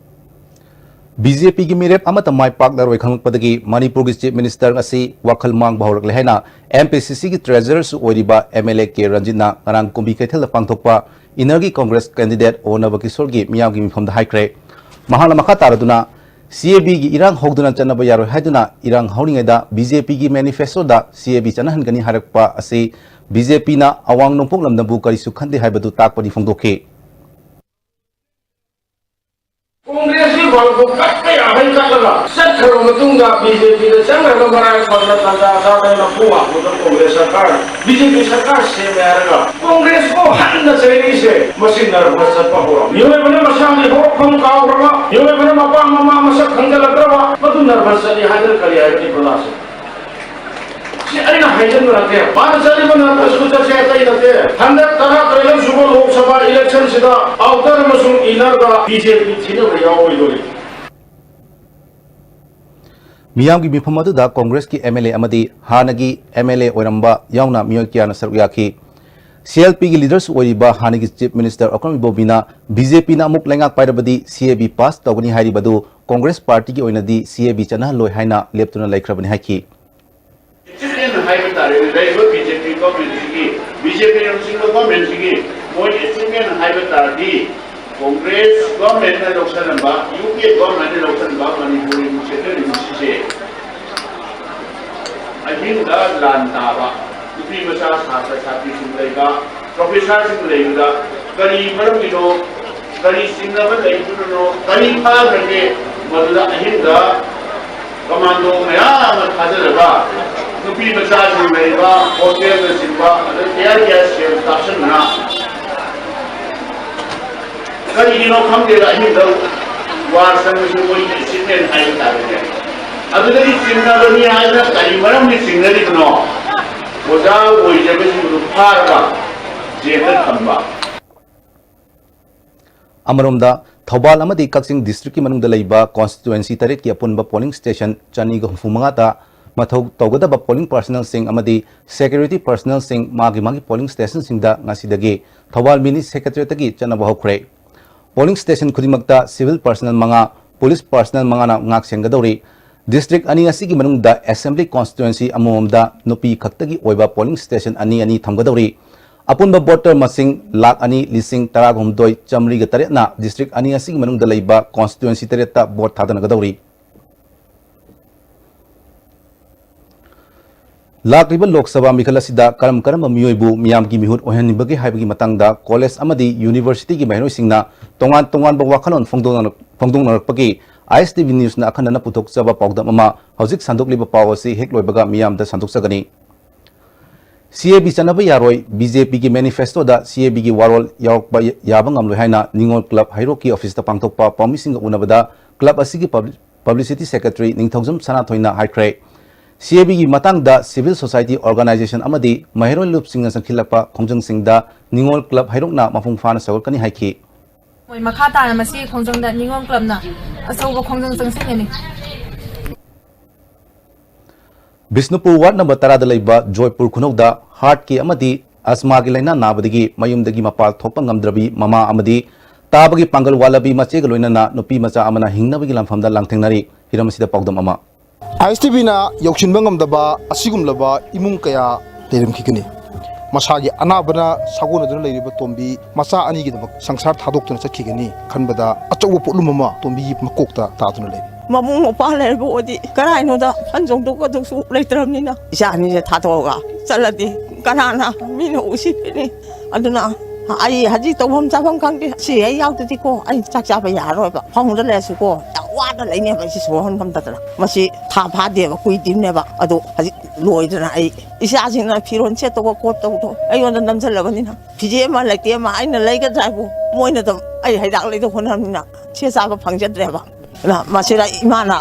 ꯕꯤ ꯖꯦ ꯄꯤꯒꯤ ꯃꯤꯔꯦꯞ ꯑꯃꯠꯇ ꯃꯥꯏ ꯄꯥꯛꯂꯔꯣꯏ ꯈꯪꯂꯛꯄꯗꯒꯤ ꯃꯅꯤꯄꯨꯔꯒꯤ ꯆꯤꯐ ꯃꯤꯅꯤꯁꯇꯔ ꯑꯁꯤ ꯋꯥꯈꯜ ꯃꯥꯡꯕ ꯍꯧꯔꯛꯂꯦ ꯍꯥꯏꯅ ꯑꯦꯝ ꯄꯤ ꯁꯤ ꯁꯤꯒꯤ ꯇ꯭ꯔꯦꯖꯔꯔꯁꯨ ꯑꯣꯏꯔꯤꯕ ꯑꯦꯝ ꯑꯦꯜ ꯑꯦ ꯀꯦ ꯔꯟꯖꯤꯠꯅ ꯉꯔꯥꯡ ꯀꯨꯝꯕꯤ ꯀꯩꯊꯦꯜꯗ ꯄꯥꯡꯊꯣꯛꯄ ꯏꯟꯅꯔꯒꯤ ꯀꯣꯡꯒ꯭ꯔꯦꯁ ꯀꯦꯟꯗꯤꯗꯦꯠ ꯑꯣ ꯅꯕꯀꯤꯁꯣꯔꯒꯤ ꯃꯤꯌꯥꯝꯒꯤ ꯃꯤꯐꯝꯗ ꯍꯥꯏꯈ꯭ꯔꯦ꯫ ꯃꯍꯥꯛꯅ ꯃꯈꯥ ꯇꯥꯔꯗꯨꯅ, ꯁꯤ ꯑꯦ ꯕꯤꯒꯤ ꯏꯔꯥꯡ ꯍꯧꯗꯨꯅ ꯆꯠꯅꯕ ꯌꯥꯔꯣꯏ ꯍꯥꯏꯗꯨꯅ ꯏꯔꯥꯡ ꯍꯧꯔꯤꯉꯩꯗ ꯕꯤ ꯖꯦ ꯄꯤꯒꯤ ꯃꯦꯅꯤꯐꯦꯁꯇꯣꯗ ꯁꯤ ꯑꯦ ꯕꯤ ꯆꯠꯅꯍꯟꯒꯅꯤ ꯍꯥꯏꯔꯛꯄ ꯑꯁꯤ ꯕꯤ ꯖꯦ ꯄꯤꯅ ꯑꯋꯥꯡ ꯅꯣꯡꯄꯣꯛ ꯂꯝꯗꯝꯕꯨ ꯀꯔꯤꯁꯨ ꯈꯟꯗꯦ ꯍꯥꯏꯕꯗꯨ ꯇꯥꯛꯄꯅꯤ ꯐꯣꯡꯗꯣꯛꯈꯤ꯫ ꯀꯣꯡꯒ꯭ꯔꯦꯁꯀꯤ ꯋꯥꯡꯈꯣꯡ ꯀꯠꯄ ꯌꯥꯕꯩ ꯀꯠꯂꯒ ꯆꯠꯈ꯭ꯔꯕ ꯃꯇꯨꯡꯗ ꯕꯤ ꯖꯦ ꯄꯤꯗ ꯆꯪꯈ꯭ꯔꯒ ꯃꯔꯥꯏ ꯐꯗꯅ ꯇꯥꯟꯖꯥ ꯆꯥꯗꯅ ꯂꯐꯨ ꯋꯥꯡꯈꯣꯡꯗ ꯀꯣꯡꯒ꯭ꯔꯦꯁ ꯁꯔꯀꯥꯔ, ꯕꯤ ꯖꯦ ꯄꯤ ꯁꯔꯀꯥꯔ ꯁꯦꯝꯃꯦ ꯍꯥꯏꯔꯒ ꯀꯣꯡꯒ꯭ꯔꯦꯁꯄꯨ ꯍꯟꯅ ꯆꯩꯔꯛꯏꯁꯦ ꯃꯁꯤ ꯅꯔꯚꯁ ꯆꯠꯄ ꯍꯧꯔꯕ꯫ ꯃꯤꯑꯣꯏꯕꯅ ꯃꯁꯥꯒꯤ ꯍꯧꯔꯛꯐꯝ ꯀꯥꯎꯈ꯭ꯔꯕ, ꯃꯤꯑꯣꯏꯕꯅ ꯃꯄꯥ ꯃꯃꯥ ꯃꯁꯛ ꯈꯪꯖꯤꯜꯂꯛꯇ꯭ꯔꯕ, ꯃꯗꯨ ꯅꯔꯚꯁ ꯆꯠꯂꯤ ꯍꯥꯏꯗꯅ ꯀꯔꯤ ꯍꯥꯏꯒꯅꯤ ꯄ꯭ꯔꯖꯥꯁꯦ? ꯁꯤ ꯑꯩꯅ ꯍꯥꯏꯖꯟꯕ ꯅꯠꯇꯦ꯫ ꯃꯥꯅ ꯆꯠꯂꯤꯕ ꯅꯔꯚꯁ ꯈꯨꯆꯠꯁꯦ ꯑꯇꯩ ꯅꯠꯇꯦ꯫ ꯍꯟꯗꯛ ꯇꯔꯥꯇꯔꯦꯠꯂꯛ ꯁꯨꯕ ꯂꯣꯛ ꯁꯚꯥ ꯏꯂꯦꯛꯁꯟꯁꯤꯗ ꯑꯥꯎꯇꯔ ꯑꯃꯁꯨꯡ ꯏꯅꯔꯗ ꯕꯤ ꯖꯦ ꯄꯤ ꯊꯤꯅꯕ ꯌꯥꯎꯔꯣꯏꯗꯣꯔꯤ꯫ ꯃꯤꯌꯥꯝꯒꯤ ꯃꯤꯐꯝ ꯑꯗꯨꯗ ꯀꯣꯡꯒ꯭ꯔꯦꯁꯀꯤ ꯑꯦꯝ ꯑꯦꯜ ꯑꯦ ꯑꯃꯗꯤ ꯍꯥꯟꯅꯒꯤ ꯑꯦꯝ ꯑꯦꯜ ꯑꯦ ꯑꯣꯏꯔꯝꯕ ꯌꯥꯎꯅ ꯃꯤꯑꯣꯏ ꯀꯌꯥꯅ ꯁꯔꯨꯛ ꯌꯥꯈꯤ꯫ ꯁꯤ ꯑꯦꯜ ꯄꯤꯒꯤ ꯂꯤꯗꯔꯁꯨ ꯑꯣꯏꯔꯤꯕ ꯍꯥꯟꯅꯒꯤ ꯆꯤꯐ ꯃꯤꯅꯤꯁꯇꯔ ꯑꯣꯀ꯭ꯔꯝ ꯏꯕꯣꯕꯤꯅ ꯕꯤ ꯖꯦ ꯄꯤꯅ ꯑꯃꯨꯛ ꯂꯩꯉꯥꯛ ꯄꯥꯏꯔꯕꯗꯤ ꯁꯤ ꯑꯦ ꯕꯤ ꯄꯥꯁ ꯇꯧꯒꯅꯤ ꯍꯥꯏꯔꯤꯕ ꯑꯗꯨ ꯀꯣꯡꯒ꯭ꯔꯦꯁ ꯄꯥꯔꯇꯤꯒꯤ ꯑꯣꯏꯅꯗꯤ ꯁꯤ ꯑꯦ ꯕꯤ ꯆꯠꯅꯍꯜꯂꯣꯏ ꯍꯥꯏꯅ ꯂꯦꯞꯇꯨꯅ ꯂꯩꯈ꯭ꯔꯕꯅꯤ ꯍꯥꯏꯈꯤ꯫ ꯑꯦꯆꯤꯚꯃꯦꯟ ꯍꯥꯏꯕ ꯇꯥꯔꯦ, ꯂꯩꯔꯤꯕ ꯕꯤ ꯖꯦ ꯄꯤ ꯒꯣꯔꯃꯦꯟꯁꯤꯒꯤ, ꯕꯤ ꯖꯦ ꯄꯤ ꯂꯨꯆꯤꯡꯕ ꯒꯣꯔꯃꯦꯟꯁꯤꯒꯤ ꯃꯣꯏ ꯑꯦꯆꯤꯚꯃꯦꯟ ꯍꯥꯏꯕ ꯇꯥꯔꯗꯤ, ꯀꯣꯡꯒ꯭ꯔꯦꯁ ꯒꯣꯔꯃꯦꯟꯅ ꯂꯧꯁꯤꯜꯂꯝꯕ, ꯌꯨ ꯄꯤ ꯑꯦ ꯒꯣꯔꯃꯦꯟꯅ ꯂꯧꯁꯤꯜꯂꯝꯕ ꯃꯅꯤꯄꯨꯔꯒꯤ ꯁꯦꯟꯇ꯭ꯔꯦꯜ ꯌꯨꯅꯤꯚꯔꯁꯤꯇꯤꯁꯦ ꯑꯍꯤꯡꯗ ꯂꯥꯟ ꯇꯥꯕ, ꯅꯨꯄꯤ ꯃꯆꯥ ꯁꯥꯇ꯭ꯔ ꯁꯥꯇ꯭ꯔꯤꯁꯤꯡ ꯂꯩꯕ, ꯄ꯭ꯔꯣꯐꯦꯁꯔꯁꯤꯡ ꯂꯩꯕꯗ ꯀꯔꯤ ꯃꯔꯝꯒꯤꯅꯣ, ꯀꯔꯤ ꯆꯤꯡꯅꯕ ꯂꯩꯕꯅꯣ, ꯀꯔꯤ ꯐꯥꯈ꯭ꯔꯒꯦ, ꯃꯗꯨꯗ ꯑꯍꯤꯡꯗ ꯀꯃꯥꯟꯗꯣ ꯃꯌꯥꯝ ꯑꯃ ꯊꯥꯖꯤꯜꯂꯒ ꯅꯨꯄꯤ ꯃꯆꯥꯁꯤꯡ ꯂꯩꯕ ꯍꯣꯁꯇꯦꯜꯅꯆꯤꯡꯕ, ꯑꯗ ꯇꯤꯌꯥꯔ ꯒ꯭ꯌꯥꯁ ꯁꯦꯜ ꯀꯥꯞꯁꯤꯟꯗꯅ ꯀꯔꯤꯒꯤꯅꯣ ꯈꯪꯗꯦꯗ, ꯑꯍꯤꯡꯗ ꯋꯥꯔ ꯆꯪꯕꯁꯤ ꯃꯣꯏꯒꯤ ꯑꯦꯆꯤꯚꯃꯦꯟ ꯍꯥꯏꯕ ꯇꯥꯔꯦꯅꯦ꯫ ꯑꯗꯨꯗꯒꯤ ꯆꯤꯡꯅꯕꯅꯤ ꯍꯥꯏꯗꯅ ꯀꯔꯤ ꯃꯔꯝꯒꯤ ꯆꯤꯡꯅꯔꯤꯕꯅꯣ? ꯑꯣꯖꯥ ꯑꯣꯏꯖꯕꯁꯤꯡꯗꯨ ꯐꯥꯔꯒ ꯖꯦꯜꯗ ꯊꯝꯕ꯫ ꯑꯃꯔꯣꯝꯗ, ꯊꯧꯕꯥꯜ ꯑꯃꯗꯤ ꯀꯛꯆꯤꯡ ꯗꯤꯁꯇ꯭ꯔꯤꯛꯀꯤ ꯃꯅꯨꯡꯗ ꯂꯩꯕ ꯀꯣꯟꯁꯇꯤꯇ꯭ꯋꯦꯟꯁꯤ ꯇꯔꯦꯠꯀꯤ ꯑꯄꯨꯟꯕ ꯄꯣꯂꯤꯡ ꯁ꯭ꯇꯦꯁꯟ ꯆꯅꯤꯒ ꯍꯨꯝꯐꯨ ꯃꯉꯥꯗ ꯃꯊꯧ ꯇꯧꯒꯗꯕ ꯄꯣꯂꯤꯡ ꯄꯥꯔꯁꯅꯦꯜꯁꯤꯡ ꯑꯃꯗꯤ ꯁꯦꯀ꯭ꯌꯨꯔꯤꯇꯤ ꯄꯥꯔꯁꯅꯦꯜꯁꯤꯡ ꯃꯥꯒꯤ ꯃꯥꯒꯤ ꯄꯣꯂꯤꯡ ꯁ꯭ꯇꯦꯁꯟꯁꯤꯡꯗ ꯉꯁꯤꯗꯒꯤ ꯊꯧꯕꯥꯜ ꯃꯤꯅꯤ ꯁꯦꯀ꯭ꯔꯦꯇꯔꯤꯌꯦꯠꯇꯒꯤ ꯆꯠꯅꯕ ꯍꯧꯈ꯭ꯔꯦ꯫ ꯄꯣꯂꯤꯡ ꯁ꯭ꯇꯦꯁꯟ ꯈꯨꯗꯤꯡꯃꯛꯇ ꯁꯤꯚꯤꯜ ꯄꯥꯔꯁꯅꯦꯜ ꯃꯉꯥ, ꯄꯨꯂꯤꯁ ꯄꯥꯔꯁꯅꯦꯜ ꯃꯉꯥꯅ ꯉꯥꯛ ꯁꯦꯟꯒꯗꯧꯔꯤ꯫ ꯗꯤꯁꯇ꯭ꯔꯤꯛ ꯑꯅꯤ ꯑꯁꯤꯒꯤ ꯃꯅꯨꯡꯗ ꯑꯦꯁꯦꯝꯕ꯭ꯂꯤ ꯀꯣꯟꯁꯇꯤꯇ꯭ꯋꯦꯟꯁꯤ ꯑꯃꯃꯝꯗ ꯅꯨꯄꯤ ꯈꯛꯇꯒꯤ ꯑꯣꯏꯕ ꯄꯣꯂꯤꯡ ꯁ꯭ꯇꯦꯁꯟ ꯑꯅꯤ ꯑꯅꯤ ꯊꯝꯒꯗꯧꯔꯤ꯫ ꯑꯄꯨꯟꯕ voter ꯃꯁꯤꯡ ꯂꯥꯈ ꯑꯅꯤ ꯂꯤꯁꯤꯡ ꯇꯔꯥꯍꯨꯝꯗꯣꯏ ꯆꯥꯃꯔꯤꯒ ꯇꯔꯦꯠꯅ district ꯑꯅꯤ ꯑꯁꯤꯒꯤ ꯃꯅꯨꯡꯗ ꯂꯩꯕ constituency ꯇꯔꯦꯠꯇ vote ꯊꯥꯗꯅꯒꯗꯧꯔꯤ꯫ ꯂꯥꯛꯂꯤꯕ ꯂꯣꯛ ꯁꯚꯥ ꯃꯤꯈꯜ ꯑꯁꯤꯗ ꯀꯔꯝ ꯀꯔꯝꯕ ꯃꯤꯑꯣꯏꯕꯨ ꯃꯤꯌꯥꯝꯒꯤ ꯃꯤꯍꯨꯠ ꯑꯣꯏꯍꯟꯅꯤꯡꯕꯒꯦ ꯍꯥꯏꯕꯒꯤ ꯃꯇꯥꯡꯗ college ꯑꯃꯗꯤ universityꯒꯤ ꯃꯍꯩꯔꯣꯏꯁꯤꯡꯅ ꯇꯣꯉꯥꯟ ꯇꯣꯉꯥꯟꯕ ꯋꯥꯈꯜꯂꯣꯟ ꯐꯣꯡꯗꯣꯛꯅꯔꯛ-, ꯐꯣꯡꯗꯣꯛꯅꯔꯛꯄꯒꯤ I S T V newsꯅ ꯑꯈꯟꯅꯅ ꯄꯨꯊꯣꯛꯆꯕ ꯄꯥꯎꯗꯝ ꯑꯃ ꯍꯧꯖꯤꯛ ꯁꯟꯗꯣꯛꯂꯤꯕ ꯄꯥꯎ ꯑꯁꯤ ꯍꯦꯛ ꯂꯣꯏꯕꯒ ꯃꯤꯌꯥꯝꯗ ꯁꯟꯗꯣꯛꯆꯒꯅꯤ꯫ C A B ꯆꯠꯅꯕ ꯌꯥꯔꯣꯏ, B J Pꯒꯤ manifestoꯗ C A Bꯒꯤ ꯋꯥꯔꯣꯜ ꯌꯥꯎꯔꯛꯄ ꯌꯥꯕ ꯉꯝꯂꯣꯏ ꯍꯥꯏꯅ ꯅꯤꯉꯣꯜ club ꯍꯩꯔꯣꯛꯀꯤ officeꯇ ꯄꯥꯡꯊꯣꯛꯄ ꯄꯥꯎꯃꯤꯁꯤꯡꯒ ꯎꯅꯕꯗ club ꯑꯁꯤꯒꯤ publi-, publicity secretary ꯅꯤꯡꯊꯧꯖꯝ ꯁꯅꯥꯊꯣꯏꯅ ꯍꯥꯏꯈ꯭ꯔꯦ꯫ C A Bꯒꯤ ꯃꯇꯥꯡꯗ civil society organization ꯑꯃꯗꯤ ꯃꯍꯩꯔꯣꯏ ꯂꯨꯞꯁꯤꯡꯅ ꯆꯪꯁꯤꯜꯂꯛꯄ ꯈꯣꯡꯖꯪꯁꯤꯡꯗ ꯅꯤꯉꯣꯜ club ꯍꯩꯔꯣꯛꯅ ꯃꯄꯨꯡ ꯐꯥꯅ ꯁꯧꯒꯠꯀꯅꯤ ꯍꯥꯏꯈꯤ꯫ ꯃꯣꯏ ꯃꯈꯥ ꯇꯥꯅ ꯃꯁꯤꯒꯤ ꯈꯣꯡꯖꯪꯗ ꯅꯤꯉꯣꯜ clubꯅ ꯑꯆꯧꯕ ꯈꯣꯡꯖꯪ ꯆꯪꯁꯤꯟꯒꯅꯤ꯫ ꯕꯤꯁꯅꯨꯄꯨꯔ ward number ꯇꯔꯥꯗ ꯂꯩꯕ ꯖꯣꯏꯄꯨꯔ ꯈꯨꯅꯧꯗ heartꯀꯤ ꯑꯃꯗꯤ asthmaꯒꯤ ꯂꯥꯏꯅꯥ ꯅꯥꯕꯗꯒꯤ ꯃꯌꯨꯝꯗꯒꯤ ꯃꯄꯥꯜ ꯊꯣꯛꯄ ꯉꯝꯗ꯭ꯔꯕꯤ ꯃꯃꯥ ꯑꯃꯗꯤ ꯇꯥꯕꯒꯤ ꯄꯥꯡꯒꯜ ꯋꯥꯠꯂꯕꯤ ꯃꯆꯦꯒ ꯂꯣꯏꯅꯅ ꯅꯨꯄꯤ ꯃꯆꯥ ꯑꯃꯅ ꯍꯤꯡꯅꯕꯒꯤ ꯂꯥꯟꯐꯝꯗ ꯂꯥꯟꯊꯦꯡꯅꯔꯤ꯫ ꯍꯤꯔꯝ ꯑꯁꯤꯗ ꯄꯥꯎꯗꯝ ꯑꯃ꯫ I S T Vꯅ ꯌꯧꯁꯤꯟꯕ ꯉꯝꯗꯕ ꯑꯁꯤꯒꯨꯝꯂꯕ ꯏꯃꯨꯡ ꯀꯌꯥ ꯂꯩꯔꯝꯈꯤꯒꯅꯤ꯫ ꯃꯁꯥꯒꯤ ꯑꯅꯥꯕꯅ ꯁꯥꯒꯣꯟꯅꯗꯨꯅ ꯂꯩꯔꯤꯕ ꯇꯣꯝꯕꯤ ꯃꯆꯥ ꯑꯅꯤꯒꯤꯗꯃꯛ ꯁꯪꯁꯥꯔ ꯊꯥꯗꯣꯛꯇꯨꯅ ꯆꯠꯈꯤꯒꯅꯤ ꯈꯟꯕꯗ ꯑꯆꯧꯕ ꯄꯣꯠꯂꯨꯝ ꯑꯃ ꯇꯣꯝꯕꯤꯒꯤ ꯃꯀꯣꯛꯇ ꯇꯥꯗꯨꯅ ꯂꯩꯔꯦ꯫ ꯃꯕꯨꯡ ꯃꯧꯄ꯭ꯋꯥ ꯂꯩꯔꯕ ꯑꯣꯏꯗꯤ ꯀꯔꯥꯏꯅꯣꯗ ꯐꯟ ꯆꯣꯡꯊꯣꯛꯀꯗꯧꯁꯨ ꯂꯩꯇ꯭ꯔꯕꯅꯤꯅ ꯏꯆꯥ ꯑꯅꯤꯁꯦ ꯊꯥꯗꯣꯛꯑꯒ ꯆꯠꯂꯗꯤ ꯀꯅꯥꯅ ꯃꯤꯅ ꯎꯁꯤꯠꯀꯅꯤ? ꯑꯗꯨꯅ ꯑꯩ ꯍꯧꯖꯤꯛ ꯇꯧꯐꯝ ꯆꯥꯐꯝ ꯈꯪꯗꯦ꯫ ꯁꯤ ꯍꯦꯛ ꯌꯥꯎꯗ꯭ꯔꯗꯤꯀꯣ ꯑꯩ ꯆꯥꯛ ꯆꯥꯕ ꯌꯥꯔꯔꯣꯏꯕ꯫ ꯐꯃꯨꯡꯗ ꯂꯩꯔꯁꯨꯀꯣ ꯌꯥꯝ ꯋꯥꯅ ꯂꯩꯅꯦꯕ ꯑꯩꯁꯦ ꯁꯣꯔ ꯍꯣꯟꯐꯝ ꯇꯠꯇꯅ꯫ ꯃꯁꯤ ꯊꯥ ꯐꯥꯗꯦꯕ, ꯀꯨꯏꯗ꯭ꯔꯤꯕꯅꯦꯕ꯫ ꯑꯗꯣ ꯍꯧꯖꯤꯛ ꯂꯣꯏꯗꯅ ꯑꯩ ꯏꯆꯥꯁꯤꯡꯅ ꯐꯤꯔꯣꯜ ꯁꯦꯠꯇꯧꯕ ꯈꯣꯠꯇꯧꯕꯗꯣ ꯑꯩꯉꯣꯟꯗ ꯅꯝꯁꯤꯜꯂꯕꯅꯤꯅ ꯐꯤꯖꯦ ꯑꯃ ꯂꯩꯇꯦ ꯑꯃ ꯑꯩꯅ ꯂꯩꯒꯗ꯭ꯔꯥ ꯍꯥꯏꯕꯨ ꯃꯣꯏꯅ ꯑꯗꯨꯝ ꯑꯩ ꯍꯩꯗꯥꯛ ꯂꯩꯗꯧ ꯍꯣꯠꯅꯕꯅꯤꯅ ꯁꯦ ꯆꯥꯕ ꯐꯪꯖꯗ꯭ꯔꯦꯕ꯫ ꯑꯗꯨꯅ ꯃꯁꯤꯗ ꯏꯃꯥꯅ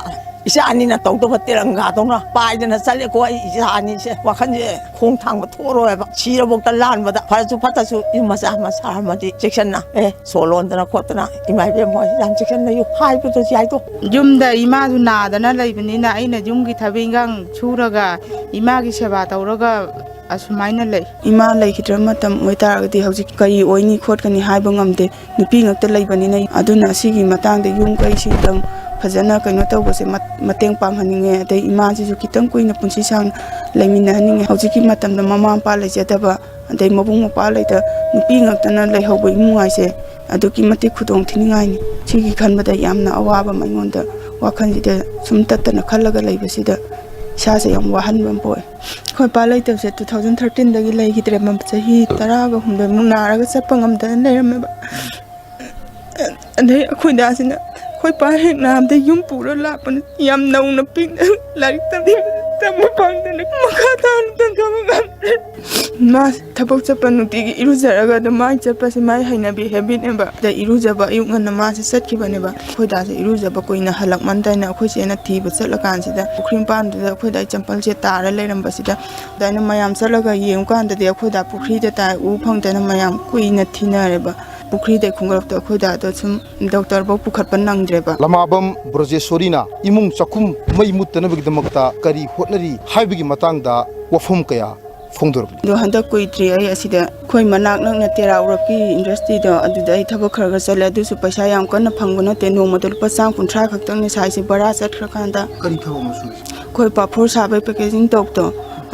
ꯏꯆꯥ ꯑꯅꯤꯅ ꯇꯧꯗꯕ ꯇꯦꯔꯪꯒꯥꯗꯧꯅ ꯄꯥꯏꯗꯅ ꯆꯠꯂꯦꯀꯣ꯫ ꯑꯩ ꯏꯆꯥ ꯑꯅꯤꯁꯦ ꯋꯥꯈꯜꯁꯦ ꯈꯣꯡ ꯊꯥꯡꯕ ꯊꯣꯛꯑꯔꯣꯏꯕ꯫ ꯁꯤꯔꯕꯧꯇ ꯂꯥꯟꯕꯗ ꯐꯔꯁꯨ ꯐꯠꯇꯁꯨ ꯌꯨꯝ ꯃꯆꯥ ꯑꯃ ꯁꯥꯔꯝꯃꯗꯤ ꯆꯦꯛꯁꯤꯟꯅ ꯑꯦ ꯁꯣ ꯂꯣꯟꯗꯅ ꯈꯣꯠꯇꯅ ꯏꯃꯥ ꯏꯕꯦꯝ ꯍꯣꯏ ꯌꯥꯝ ꯆꯦꯛꯁꯤꯟꯅ ꯂꯩꯌꯨ ꯍꯥꯏꯕꯗꯨ ꯌꯥꯏꯗꯣ꯫ ꯌꯨꯝꯗ ꯏꯃꯥꯗꯨ ꯅꯥꯗꯅ ꯂꯩꯕꯅꯤꯅ ꯑꯩꯅ ꯌꯨꯝꯒꯤ ꯊꯕꯛ ꯏꯟꯈꯥꯡ ꯁꯨꯔꯒ ꯏꯃꯥꯒꯤ ꯁꯦꯕꯥ ꯇꯧꯔꯒ ꯑꯁꯨꯃꯥꯏꯅ ꯂꯩ꯫ ꯏꯃꯥ ꯂꯩꯈꯤꯗ꯭ꯔꯕ ꯃꯇꯝ ꯑꯣꯏꯇꯥꯔꯒꯗꯤ ꯍꯧꯖꯤꯛ ꯀꯔꯤ ꯑꯣꯏꯅꯤ ꯈꯣꯠꯀꯅꯤ ꯍꯥꯏꯕ ꯉꯝꯗꯦ꯫ ꯅꯨꯄꯤ ꯉꯛꯇ ꯂꯩꯕꯅꯤꯅ꯫ ꯑꯗꯨꯅ ꯑꯁꯤꯒꯤ ꯃꯇꯥꯡꯗ ꯌꯨꯝ ꯀꯩꯁꯤꯡꯗꯪ ꯐꯖꯅ ꯀꯩꯅꯣ ꯇꯧꯕꯁꯦ ꯃꯠ- ꯃꯇꯦꯡ ꯄꯥꯡꯍꯟꯅꯤꯡꯉꯦ꯫ ꯑꯗꯩ ꯏꯃꯥꯁꯤꯁꯨ ꯈꯤꯇꯪ ꯀꯨꯏꯅ ꯄꯨꯟꯁꯤ ꯁꯥꯡꯅ ꯂꯩꯃꯤꯟꯅꯍꯟꯅꯤꯡꯉꯦ꯫ ꯍꯧꯖꯤꯛꯀꯤ ꯃꯇꯝꯗ ꯃꯃꯥ ꯃꯄꯥ ꯂꯩꯖꯗꯕ, ꯑꯗꯩ ꯃꯕꯨꯡ ꯃꯧꯄ꯭ꯋꯥ ꯂꯩꯇ, ꯅꯨꯄꯤ ꯉꯥꯛꯇꯅ ꯂꯩꯍꯧꯕ ꯏꯃꯨꯡ ꯍꯥꯏꯁꯦ ꯑꯗꯨꯛꯀꯤ ꯃꯇꯤꯛ ꯈꯨꯗꯣꯡ ꯊꯤꯅꯤꯡꯉꯥꯏꯅꯤ꯫ ꯁꯤꯒꯤ ꯈꯟꯕꯗ ꯌꯥꯝꯅ ꯑꯋꯥꯕ ꯑꯃ ꯑꯩꯉꯣꯟꯗ ꯋꯥꯈꯜꯁꯤꯗ ꯁꯨꯝ ꯇꯠꯇꯅ ꯈꯜꯂꯒ ꯂꯩꯕꯁꯤꯗ ꯏꯁꯥꯁꯦ ꯌꯥꯝ ꯋꯥꯍꯟꯕ ꯑꯃ ꯄꯣꯛꯑꯦ꯫ ꯑꯩꯈꯣꯏ ꯄꯥ ꯂꯩꯇꯕꯁꯦ two thousand thirteen ꯗꯒꯤ ꯂꯩꯈꯤꯗ꯭ꯔꯦ꯫ ꯃ-, ꯆꯍꯤ ꯇꯔꯥꯒ ꯍꯨꯝꯗꯣꯏꯃꯨꯛ ꯅꯥꯔꯒ ꯆꯠꯄ ꯉꯝꯗꯅ ꯂꯩꯔꯝꯃꯦꯕ꯫ ꯑꯗꯩ ꯑꯩꯈꯣꯏ ꯗꯥꯁꯤꯅ ꯑꯩꯈꯣꯏ ꯄꯥ ꯍꯦꯛ ꯅꯥꯕꯗ ꯌꯨꯝ ꯄꯨꯔ ꯂꯥꯛꯄꯅ ꯌꯥꯝ ꯅꯧꯅ ꯄꯤꯛꯅ ꯂꯥꯏꯔꯤꯛ ꯇꯝꯕ ꯐꯪꯗꯅ ꯃꯈꯥ ꯇꯥꯅ ꯇꯝꯊꯕ ꯉꯝꯗ꯭ꯔꯦ꯫ ꯃꯥ ꯊꯕꯛ ꯆꯠꯄ ꯅꯨꯡꯇꯤꯒꯤ ꯏꯔꯨꯖꯔꯒ ꯑꯗꯨꯝ ꯃꯥꯏ ꯆꯠꯄꯁꯦ ꯃꯥꯏ ꯍꯩꯅꯕꯤ ꯍꯦꯕꯤꯠꯅꯦꯕ꯫ ꯑꯗ ꯏꯔꯨꯖꯕ ꯑꯌꯨꯛ ꯉꯟꯅ ꯃꯥꯁꯦ ꯆꯠꯈꯤꯕꯅꯦꯕ꯫ ꯑꯩꯈꯣꯏ ꯗꯥꯁꯦ ꯏꯔꯨꯖꯕ ꯀꯨꯏꯅ ꯍꯜꯂꯛꯃꯟꯗꯅ ꯑꯩꯈꯣꯏ ꯆꯦꯅ ꯊꯤꯕ ꯆꯠꯂꯀꯥꯟꯁꯤꯗ ꯄꯨꯈ꯭ꯔꯤ ꯃꯄꯥꯟꯗꯨꯗ ꯑꯩꯈꯣꯏ ꯗꯥꯏ ꯆꯝꯄꯜꯁꯦ ꯇꯥꯔ ꯂꯩꯔꯝꯕꯁꯤꯗ ꯑꯗꯨꯃꯥꯏꯅ ꯃꯌꯥꯝ ꯆꯠꯂꯒ ꯌꯦꯡꯉꯨꯀꯥꯟꯗꯗꯤ ꯑꯩꯈꯣꯏ ꯗꯥ ꯄꯨꯈ꯭ꯔꯤꯗ ꯇꯥꯏ ꯎ ꯐꯪꯗꯅ ꯃꯌꯥꯝ ꯀꯨꯏꯅ ꯊꯤꯅꯔꯦꯕ꯫ ꯄꯨꯈ꯭ꯔꯤꯗꯩ ꯈꯣꯡꯒꯠꯂꯛꯇ ꯑꯩꯈꯣꯏ ꯗꯥꯗꯣ ꯁꯨꯝ ꯗꯣꯛꯇꯔꯐꯧ ꯄꯨꯈꯠꯄ ꯅꯪꯗ꯭ꯔꯦꯕ꯫ ꯂꯃꯥꯕꯝ ꯕ꯭ꯔꯖꯦꯁꯣꯔꯤꯅ ꯏꯃꯨꯡ ꯆꯥꯛꯈꯨꯝ ꯃꯩ ꯃꯨꯠꯇꯅꯕꯒꯤꯗꯃꯛꯇ ꯀꯔꯤ ꯍꯣꯠꯅꯔꯤ ꯍꯥꯏꯕꯒꯤ ꯃꯇꯥꯡꯗ ꯋꯥꯐꯝ ꯀꯌꯥ ꯐꯣꯡꯗꯣꯔꯛꯂꯤ꯫ ꯑꯗꯣ ꯍꯟꯗꯛ ꯀꯨꯏꯗ꯭ꯔꯤ ꯑꯩ ꯑꯁꯤꯗ ꯑꯩꯈꯣꯏ ꯃꯅꯥꯛ ꯅꯛꯅ ꯇꯦꯔꯥ ꯎꯔꯛꯀꯤ ꯏꯟꯗꯁꯇ꯭ꯔꯤꯗꯣ ꯑꯗꯨꯗ ꯑꯩ ꯊꯕꯛ ꯈꯔ ꯈꯔ ꯆꯠꯂꯦ꯫ ꯑꯗꯨꯁꯨ ꯄꯩꯁꯥ ꯌꯥꯝ ꯀꯟꯅ ꯐꯪꯕ ꯅꯠꯇꯦ, ꯅꯣꯡꯃꯗ ꯂꯨꯄꯥ ꯆꯥꯝ ꯀꯨꯟꯊ꯭ꯔꯥ ꯈꯛꯇꯪꯅꯦ ꯁꯥꯏꯁꯦ ꯚꯔꯥ ꯆꯠꯈ꯭ꯔꯀꯥꯟꯗ꯫ ꯀꯔꯤ ꯊꯕꯛꯅꯣ ꯁꯨꯔꯤꯁꯦ? ꯑꯩꯈꯣꯏ ꯄꯥꯐꯣꯔ ꯁꯥꯕꯩ ꯄꯦꯀꯦꯖꯤꯡ ꯇꯧꯕꯗꯣ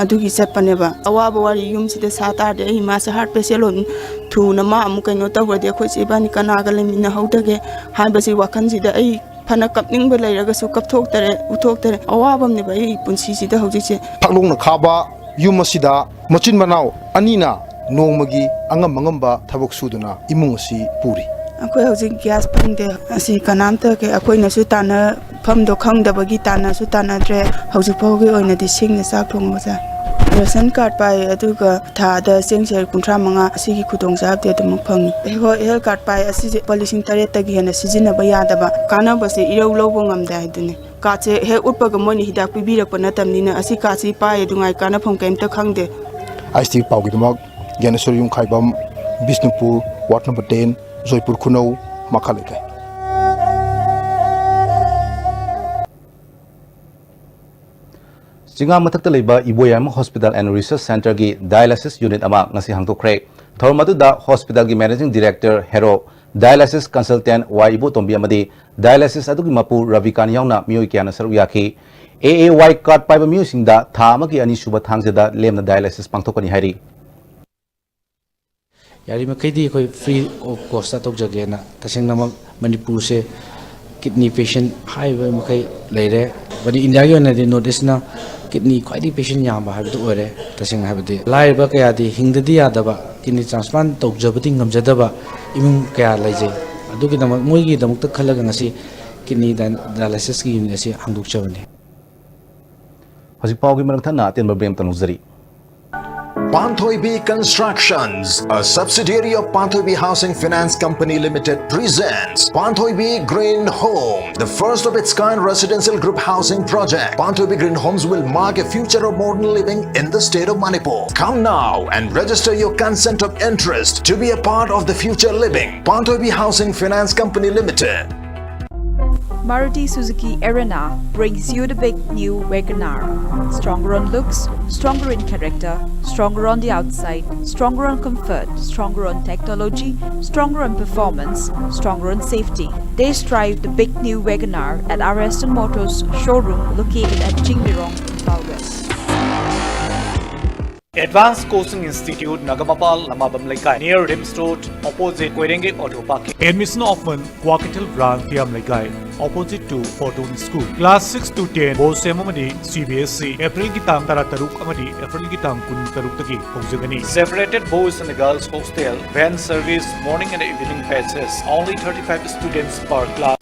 ꯑꯗꯨꯒꯤ ꯆꯠꯄꯅꯦꯕ꯫ ꯑꯋꯥꯕ ꯋꯥꯔꯤ ꯌꯨꯝꯁꯤꯗ ꯁꯥ ꯇꯥꯔꯗꯤ ꯑꯩ ꯏꯃꯥꯁꯦ ꯍꯥꯔꯠ ꯄꯦꯁꯦꯟ ꯑꯣꯏꯕꯅꯤ, ꯊꯨꯅ ꯃꯥ ꯑꯃꯨꯛ ꯀꯩꯅꯣ ꯇꯧꯈ꯭ꯔꯗꯤ ꯑꯩꯈꯣꯏ ꯆꯦ ꯏꯕꯥꯅꯤ ꯀꯅꯥꯒ ꯂꯩꯃꯤꯟꯅꯍꯧꯗꯒꯦ ꯍꯥꯏꯕꯁꯤ ꯋꯥꯈꯜꯁꯤꯗ ꯑꯩ ꯐꯅ ꯀꯞꯅꯤꯡꯕ ꯂꯩꯔꯒꯁꯨ ꯀꯞꯊꯣꯛꯇꯔꯦ, ꯎꯠꯊꯣꯛꯇꯔꯦ꯫ ꯑꯋꯥꯕ ꯑꯃꯅꯦꯕ ꯑꯩ ꯄꯨꯟꯁꯤꯁꯤꯗ ꯍꯧꯖꯤꯛꯁꯦ꯫ ꯐꯛꯂꯣꯡꯅ ꯈꯥꯕ ꯌꯨꯝ ꯑꯁꯤꯗ ꯃꯆꯤꯟ ꯃꯅꯥꯎ ꯑꯅꯤꯅ ꯅꯣꯡꯃꯒꯤ ꯑꯉꯝ ꯑꯉꯝꯕ ꯊꯕꯛ ꯁꯨꯗꯨꯅ ꯏꯃꯨꯡ ꯑꯁꯤ ꯄꯨꯔꯤ꯫ ꯑꯩꯈꯣꯏ ꯍꯧꯖꯤꯛ ꯒ꯭ꯌꯥꯁ ꯐꯪꯗꯦ꯫ ꯑꯁꯤ ꯀꯅꯥꯝꯇ ꯀꯩ-, ꯑꯩꯈꯣꯏꯅꯁꯨ ꯇꯥꯟꯅꯐꯝꯗꯣ ꯈꯪꯗꯕꯒꯤ ꯇꯥꯟꯅꯁꯨ ꯇꯥꯟꯅꯗ꯭ꯔꯦ꯫ ꯍꯧꯖꯤꯛ ꯐꯥꯎꯒꯤ ꯑꯣꯏꯅꯗꯤ ꯁꯤꯡꯅ ꯆꯥꯛ ꯊꯣꯡꯕ ꯆꯥꯏ꯫ ꯔꯦꯁꯟ ꯀꯥꯔꯗ ꯄꯥꯏ, ꯑꯗꯨꯒ ꯊꯥꯗ ꯆꯦꯡ ꯁꯦꯔ ꯀꯨꯟꯊ꯭ꯔꯥ ꯃꯉꯥ ꯑꯁꯤꯒꯤ ꯈꯨꯗꯣꯡꯆꯥꯕꯗꯤ ꯑꯗꯨꯃꯛ ꯐꯪꯉꯤ꯫ ꯍꯣꯏ, ꯍꯦꯜꯊ ꯀꯥꯔꯗ ꯄꯥꯏ꯫ ꯑꯁꯤꯁꯦ ꯂꯨꯄꯥ ꯂꯤꯁꯤꯡ ꯇꯔꯦꯠꯇꯒꯤ ꯍꯦꯟꯅ ꯁꯤꯖꯤꯟꯅꯕ ꯌꯥꯗꯕ꯫ ꯀꯥꯟꯅꯕꯁꯦ ꯏꯔꯧ ꯂꯧꯕ ꯉꯝꯗꯦ ꯍꯥꯏꯗꯨꯅꯤ꯫ ꯀꯥꯔꯗꯁꯦ ꯍꯦꯛ ꯎꯠꯄꯒ ꯃꯣꯏꯅ ꯍꯤꯗꯥꯛ ꯄꯤꯕꯤꯔꯛꯄ ꯅꯠꯇꯕꯅꯤꯅ ꯑꯁꯤ ꯀꯥꯔꯗꯁꯤ ꯄꯥꯏ ꯑꯗꯨꯉꯥꯏ ꯀꯥꯟꯅꯐꯝ ꯀꯩꯝꯇ ꯈꯪꯗꯦ꯫ ꯑꯥꯏ ꯑꯦꯁ ꯇꯤ ꯄꯥꯎꯒꯤꯗꯃꯛ ꯒ꯭ꯌꯥꯅꯦꯁꯣꯔ ꯌꯨꯝꯈꯥꯏꯕꯝ, Bishnupur, ward number ten, Joypur ꯈꯨꯅꯧ, ꯃꯈꯥ ꯂꯩꯀꯥꯏ꯫ ꯆꯤꯡꯉꯥ ꯃꯊꯛꯇ ꯂꯩꯕ ꯏꯕꯣꯌꯥꯏꯃ Hospital and Research Centreꯒꯤ dialysis unit ꯑꯃ ꯉꯁꯤ ꯍꯥꯡꯗꯣꯛꯈ꯭ꯔꯦ꯫ ꯊꯧꯔꯝ ꯑꯗꯨꯗ hospitalꯒꯤ managing director ꯍꯦꯔꯣ Dialysis consultant ꯋꯥꯏ ꯏꯕꯣꯇꯣꯝꯕꯤ ꯑꯃꯗꯤ dialysis ꯑꯗꯨꯒꯤ ꯃꯄꯨ ꯔꯕꯤꯀꯥꯟ ꯌꯥꯎꯅ ꯃꯤꯑꯣꯏ ꯀꯌꯥꯅ ꯁꯔꯨꯛ ꯌꯥꯈꯤ꯫ A A Y card ꯄꯥꯏꯕ ꯃꯤꯑꯣꯏꯁꯤꯡꯗ ꯊꯥ ꯑꯃꯒꯤ ꯑꯅꯤꯁꯨꯕ ꯊꯥꯡꯖꯗ ꯂꯦꯝꯅ dialysis ꯄꯥꯡꯊꯣꯛꯀꯅꯤ ꯍꯥꯏꯔꯤ꯫ ꯌꯥꯔꯤꯃꯈꯩꯗꯤ ꯑꯩꯈꯣꯏ free of cost ꯇꯧꯖꯒꯦꯅ꯫ ꯇꯁꯦꯡꯅꯃꯛ ꯃꯅꯤꯄꯨꯔꯁꯦ kidney patient ꯍꯥꯏꯔꯤꯕ ꯃꯈꯩ ꯂꯩꯔꯦ꯫ ꯃꯅꯤ-, ꯏꯟꯗꯤꯌꯥꯒꯤ ꯑꯣꯏꯅꯗꯤ North East ꯅ kidney ꯈ꯭ꯋꯥꯏꯗꯒꯤ patient ꯌꯥꯝꯕ ꯍꯥꯏꯕꯗꯨ ꯑꯣꯏꯔꯦ꯫ ꯇꯁꯦꯡꯅ ꯍꯥꯏꯕꯗꯤ ꯂꯥꯏꯔꯕ ꯀꯌꯥꯗꯤ ꯍꯤꯡꯗꯗꯤ ꯌꯥꯗꯕ, kidney transplant ꯇꯧꯖꯕꯗꯤ ꯉꯝꯖꯗꯕ ꯏꯃꯨꯡ ꯀꯌꯥ ꯂꯩꯖꯩ꯫ ꯑꯗꯨꯒꯤꯗꯃꯛ, ꯃꯣꯏꯒꯤꯗꯃꯛꯇ ꯈꯜꯂꯒ ꯉꯁꯤ kidney dia-, dialysis ꯀꯤ unit ꯑꯁꯤ ꯍꯥꯡꯗꯣꯛꯆꯕꯅꯤ꯫ ꯍꯧꯖꯤꯛ ꯄꯥꯎꯒꯤ ꯃꯔꯛ ꯊꯠꯅ ꯑꯇꯦꯟꯕ break ꯑꯃꯇꯪ ꯂꯧꯖꯔꯤ꯫ Panthoibi Constructions, a subsidiary of Panthoibi Housing Finance Company Limited, presents Panthoibi Green Home, the first of its kind residential group housing project. Panthoibi Green Homes will mark a future of modern living in the state of Manipur. Come now and register your consent of interest to be a part of the future living. Panthoibi Housing Finance Company Limited. Maruti Suzuki Erina brings you the big new WagonR. Stronger on looks, stronger in character, stronger on the outside, stronger on comfort, stronger on technology, stronger on performance, stronger on safety. Test drive the big new WagonR at our Aston Motors showroom located at Jingbirong, Imphal West. Advanced Coaching Institute, Nagamapal, Lamabam Leikai, near RIMS Road, opposite Koirenge Auto Parking. Admission open, Kukathaluk Branch, Tiam Leikai, opposite to Fortune School. Class six to ten, BOSEM ꯑꯃꯗꯤ CBSE꯫ April ꯒꯤ ꯇꯥꯡ ꯇꯔꯥꯇꯔꯨꯛ ꯑꯃꯗꯤ April ꯒꯤ ꯇꯥꯡ ꯀꯨꯟꯇꯔꯨꯛꯇꯒꯤ ꯍꯧꯖꯒꯅꯤ꯫ Separated boys and girls hostel, van service, morning and evening batches, only thirty-five students per class.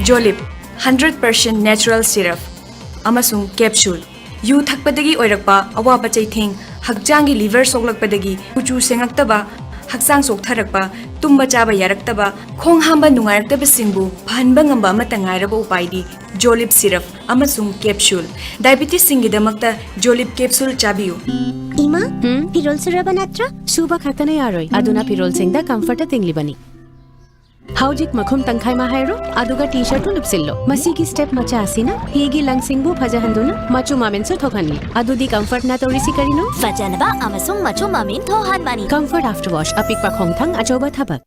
Jolib, hundred percent natural syrup ꯑꯃꯁꯨꯡ capsule꯫ ꯌꯨ ꯊꯛꯄꯗꯒꯤ ꯑꯣꯏꯔꯛꯄ ꯑꯋꯥꯕ ꯆꯩꯊꯦꯡ, ꯍꯛꯆꯥꯡꯒꯤ liver ꯁꯣꯛꯂꯛꯄꯗꯒꯤ ꯀꯨꯆꯨ ꯁꯦꯡꯉꯛꯇꯕ, ꯍꯛꯆꯥꯡ ꯆꯣꯛꯊꯔꯛꯄ, ꯇꯨꯝꯕ ꯆꯥꯕ ꯌꯥꯔꯛꯇꯕ, ꯈꯣꯡ ꯍꯥꯝꯕ ꯅꯨꯡꯉꯥꯏꯔꯛꯇꯕꯁꯤꯡꯕꯨ ꯐꯍꯟꯕ ꯉꯝꯕ ꯑꯃꯠꯇ ꯉꯥꯏꯔꯕ ꯎꯄꯥꯏꯗꯤ Jolib syrup ꯑꯃꯁꯨꯡ capsule꯫ Diabetesꯁꯤꯡꯒꯤꯗꯃꯛꯇ Jolib capsule ꯆꯥꯕꯤꯌꯨ꯫ ꯏꯃꯥ, ꯐꯤꯔꯣꯜ ꯁꯨꯔꯕ ꯅꯠꯇ꯭ꯔꯣ? ꯁꯨꯕ ꯈꯛꯇꯅ ꯌꯥꯔꯣꯏ, ꯑꯗꯨꯅ ꯐꯤꯔꯣꯜꯁꯤꯡꯗ Comfortꯅ ꯇꯤꯡꯂꯤꯕꯅꯤ꯫ ꯍꯧꯖꯤꯛ ꯃꯈꯨꯝ ꯇꯪꯈꯥꯏ ꯑꯃ ꯍꯥꯏꯔꯣ, ꯑꯗꯨꯒ ꯇꯤ ꯁꯔꯠꯇꯨ ꯂꯨꯞꯁꯤꯜꯂꯣ꯫ ꯃꯁꯤꯒꯤ ꯁ꯭ꯇꯦꯞ ꯃꯆꯥ ꯑꯁꯤꯅ ꯐꯤꯒꯤ ꯂꯪꯁꯤꯡꯕꯨ ꯐꯖꯍꯟꯗꯨꯅ ꯃꯆꯨ ꯃꯃꯦꯟꯁꯨ ꯊꯣꯛꯍꯟꯂꯤ꯫ ꯑꯗꯨꯗꯤ ꯀꯝꯐꯔꯠꯅ ꯇꯧꯔꯤꯁꯤ ꯀꯔꯤꯅꯣ? ꯐꯖꯅꯕ ꯑꯃꯁꯨꯡ ꯃꯆꯨ ꯃꯃꯦꯟ ꯊꯣꯛꯍꯟꯕꯅꯤ꯫ ꯀꯝꯐꯔꯠ ꯑꯥꯐꯇꯔ ꯋꯥꯁ, ꯑꯄꯤꯛꯄ ꯈꯣꯡꯊꯥꯡ, ꯑꯆꯧꯕ ꯊꯕꯛ꯫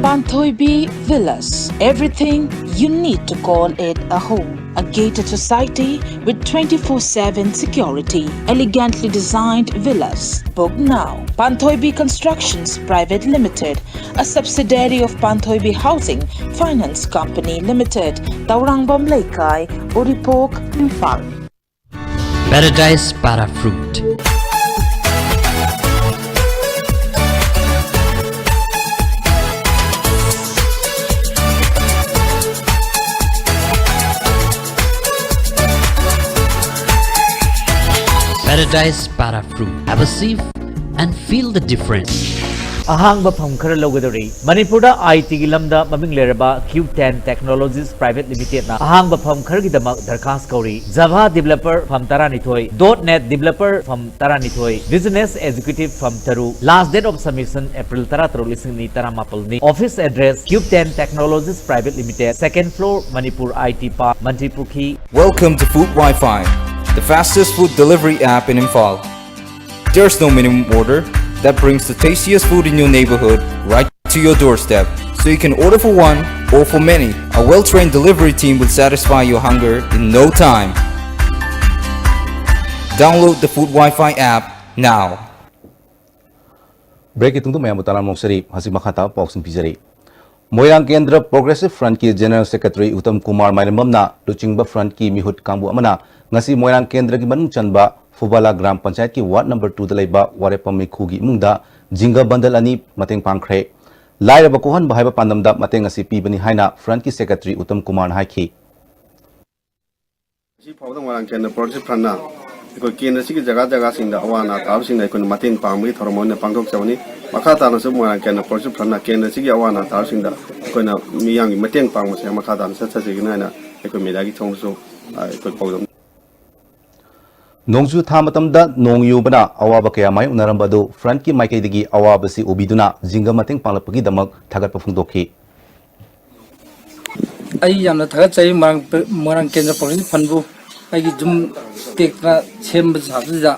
Panthoibi Villas, everything you need to call it a home. A gated society with twenty-four seven security, elegantly designed villas. Book now. Panthoibi Constructions Private Limited, a subsidiary of Panthoibi Housing Finance Company Limited, Taurangvam Leikai, Uripok, Imphal. Paradise Para Fruit. Paradise Para Fruit. Have a sip and feel the difference. ꯑꯍꯥꯡꯕ ꯐꯝ ꯈꯔ ꯂꯧꯒꯗꯧꯔꯤ꯫ ꯃꯅꯤꯄꯨꯔꯗ ꯑꯥꯏ ꯇꯤꯒꯤ ꯂꯝꯗ ꯃꯃꯤꯡ ꯂꯩꯔꯕ Q ten Technologies Private Limited ꯅ ꯑꯍꯥꯡꯕ ꯐꯝ ꯈꯔꯒꯤꯗꯃꯛ ꯗꯔꯈꯥꯁ ꯀꯧꯔꯤ꯫ Java developer ꯐꯝ ꯇꯔꯥꯅꯤꯊꯣꯏ, dot net developer ꯐꯝ ꯇꯔꯥꯅꯤꯊꯣꯏ, business executive ꯐꯝ ꯇꯔꯨꯛ꯫ Last date of submission April ꯇꯔꯥꯇꯔꯨꯛ, ꯂꯤꯁꯤꯡ ꯑꯅꯤ ꯇꯔꯥꯃꯥꯄꯜꯅꯤ꯫ Office address Q ten Technologies Private Limited, second floor, Manipur I T Park, ꯃꯟꯇ꯭ꯔꯤ ꯄꯨꯈ꯭ꯔꯤ꯫ Welcome to Food Wi-Fi, the fastest food delivery app in Imphal. There's no minimum order that brings the tastiest food in your neighborhood right to your doorstep. So you can order for one or for many. A well-trained delivery team will satisfy your hunger in no time. Download the Food Wi-Fi app now. Break ꯀꯤ ꯇꯨꯡꯗ ꯃꯌꯥꯝꯕꯨ ꯇꯔꯥꯝꯅ ꯑꯣꯛꯆꯔꯤ꯫ ꯍꯧꯖꯤꯛ ꯃꯈꯥ ꯇꯥꯕ ꯄꯥꯎꯁꯤꯡ ꯄꯤꯖꯔꯤ꯫ ꯃꯣꯏꯔꯥꯡ ꯀꯦꯟꯗ꯭ꯔ Progressive Front ꯀꯤ General Secretary ꯎꯇꯝ ꯀꯨꯃꯥꯔ ꯃꯥꯏꯔꯦꯝꯕꯝꯅ ꯂꯨꯆꯤꯡꯕ Front ꯀꯤ ꯃꯤꯍꯨꯠ ꯀꯥꯡꯕꯨ ꯑꯃꯅ ꯉꯁꯤ ꯃꯣꯏꯔꯥꯡ ꯀꯦꯟꯗ꯭ꯔꯒꯤ ꯃꯅꯨꯡ ꯆꯟꯕ ꯐꯨꯕꯥꯂꯥ ꯒ꯭ꯔꯥꯝ ꯄꯟꯆꯥꯌꯠꯀꯤ ward number two ꯗ ꯂꯩꯕ ꯋꯥꯔꯦꯞꯐꯝ ꯃꯤꯈꯨꯒꯤ ꯏꯃꯨꯡꯗ ꯖꯤꯡꯒ ꯕꯟꯗꯜ ꯑꯅꯤ ꯃꯇꯦꯡ ꯄꯥꯡꯈ꯭ꯔꯦ꯫ ꯂꯥꯏꯔꯕ ꯀꯣꯛꯍꯟꯕ ꯍꯥꯏꯕ ꯄꯥꯟꯗꯝꯗ ꯃꯇꯦꯡ ꯑꯁꯤ ꯄꯤꯕꯅꯤ ꯍꯥꯏꯅ Front ꯀꯤ Secretary ꯎꯇꯝ ꯀꯨꯃꯥꯔꯅ ꯍꯥꯏꯈꯤ꯫ ꯉꯁꯤ ꯐꯥꯎꯕꯗ ꯃꯣꯏꯔꯥꯡ ꯀꯦꯟꯗ꯭ꯔ Progressive Front ꯅ ꯑꯩꯈꯣꯏ ꯀꯦꯟꯗ꯭ꯔꯁꯤꯒꯤ ꯖꯒꯥ ꯖꯒꯥꯁꯤꯡꯗ ꯑꯋꯥ ꯑꯅꯥ ꯇꯥꯕꯁꯤꯡꯗ ꯑꯩꯈꯣꯏꯅ ꯃꯇꯦꯡ ꯄꯥꯡꯕꯒꯤ ꯊꯧꯔꯝ ꯑꯣꯏꯅ ꯄꯥꯡꯊꯣꯛꯆꯕꯅꯤ꯫ ꯃꯈꯥ ꯇꯥꯅꯁꯨ ꯃꯣꯏꯔꯥꯡ ꯀꯦꯟꯗ꯭ꯔ Progressive Front ꯅ ꯀꯦꯟꯗ꯭ꯔꯁꯤꯒꯤ ꯑꯋꯥ ꯑꯅꯥ ꯇꯥꯕꯁꯤꯡꯗ ꯑꯩꯈꯣꯏꯅ ꯃꯤꯌꯥꯝꯒꯤ ꯃꯇꯦꯡ ꯄꯥꯡꯕꯁꯦ ꯃꯈꯥ ꯇꯥꯅ ꯆꯠꯊꯖꯒꯅꯤ ꯍꯥꯏꯅ ꯑꯩꯈꯣꯏ media ꯒꯤ ꯊꯣꯡꯗꯁꯨ, ꯑ, ꯑꯩꯈꯣꯏ ꯄꯥꯎꯗꯝ ꯅꯣꯡꯖꯨ ꯊꯥ ꯃꯇꯝꯗ ꯅꯣꯡ ꯌꯨꯕꯅ ꯑꯋꯥꯕ ꯀꯌꯥ ꯃꯥꯌꯣꯛꯅꯔꯝꯕ ꯑꯗꯨ Front ꯀꯤ ꯃꯥꯏꯀꯩꯗꯒꯤ ꯑꯋꯥꯕꯁꯤ ꯎꯕꯤꯗꯨꯅ ꯖꯤꯡꯒ ꯃꯇꯦꯡ ꯄꯥꯡꯂꯛꯄꯒꯤꯗꯃꯛ ꯊꯥꯒꯠꯄ ꯐꯣꯡꯗꯣꯛꯈꯤ꯫ ꯑꯩ ꯌꯥꯝꯅ ꯊꯥꯒꯠꯆꯔꯤ ꯃꯣꯏꯔꯥꯡ ꯃꯣꯏꯔꯥꯡ ꯀꯦꯟꯗ꯭ꯔ ꯄ꯭ꯔꯣꯒ꯭ꯔꯦꯁꯤꯞ ꯐꯟꯕꯨ꯫ ꯑꯩꯒꯤ ꯌꯨꯝ ꯇꯦꯛꯇꯅ ꯁꯦꯝꯕ ꯁꯥꯕꯁꯤꯗ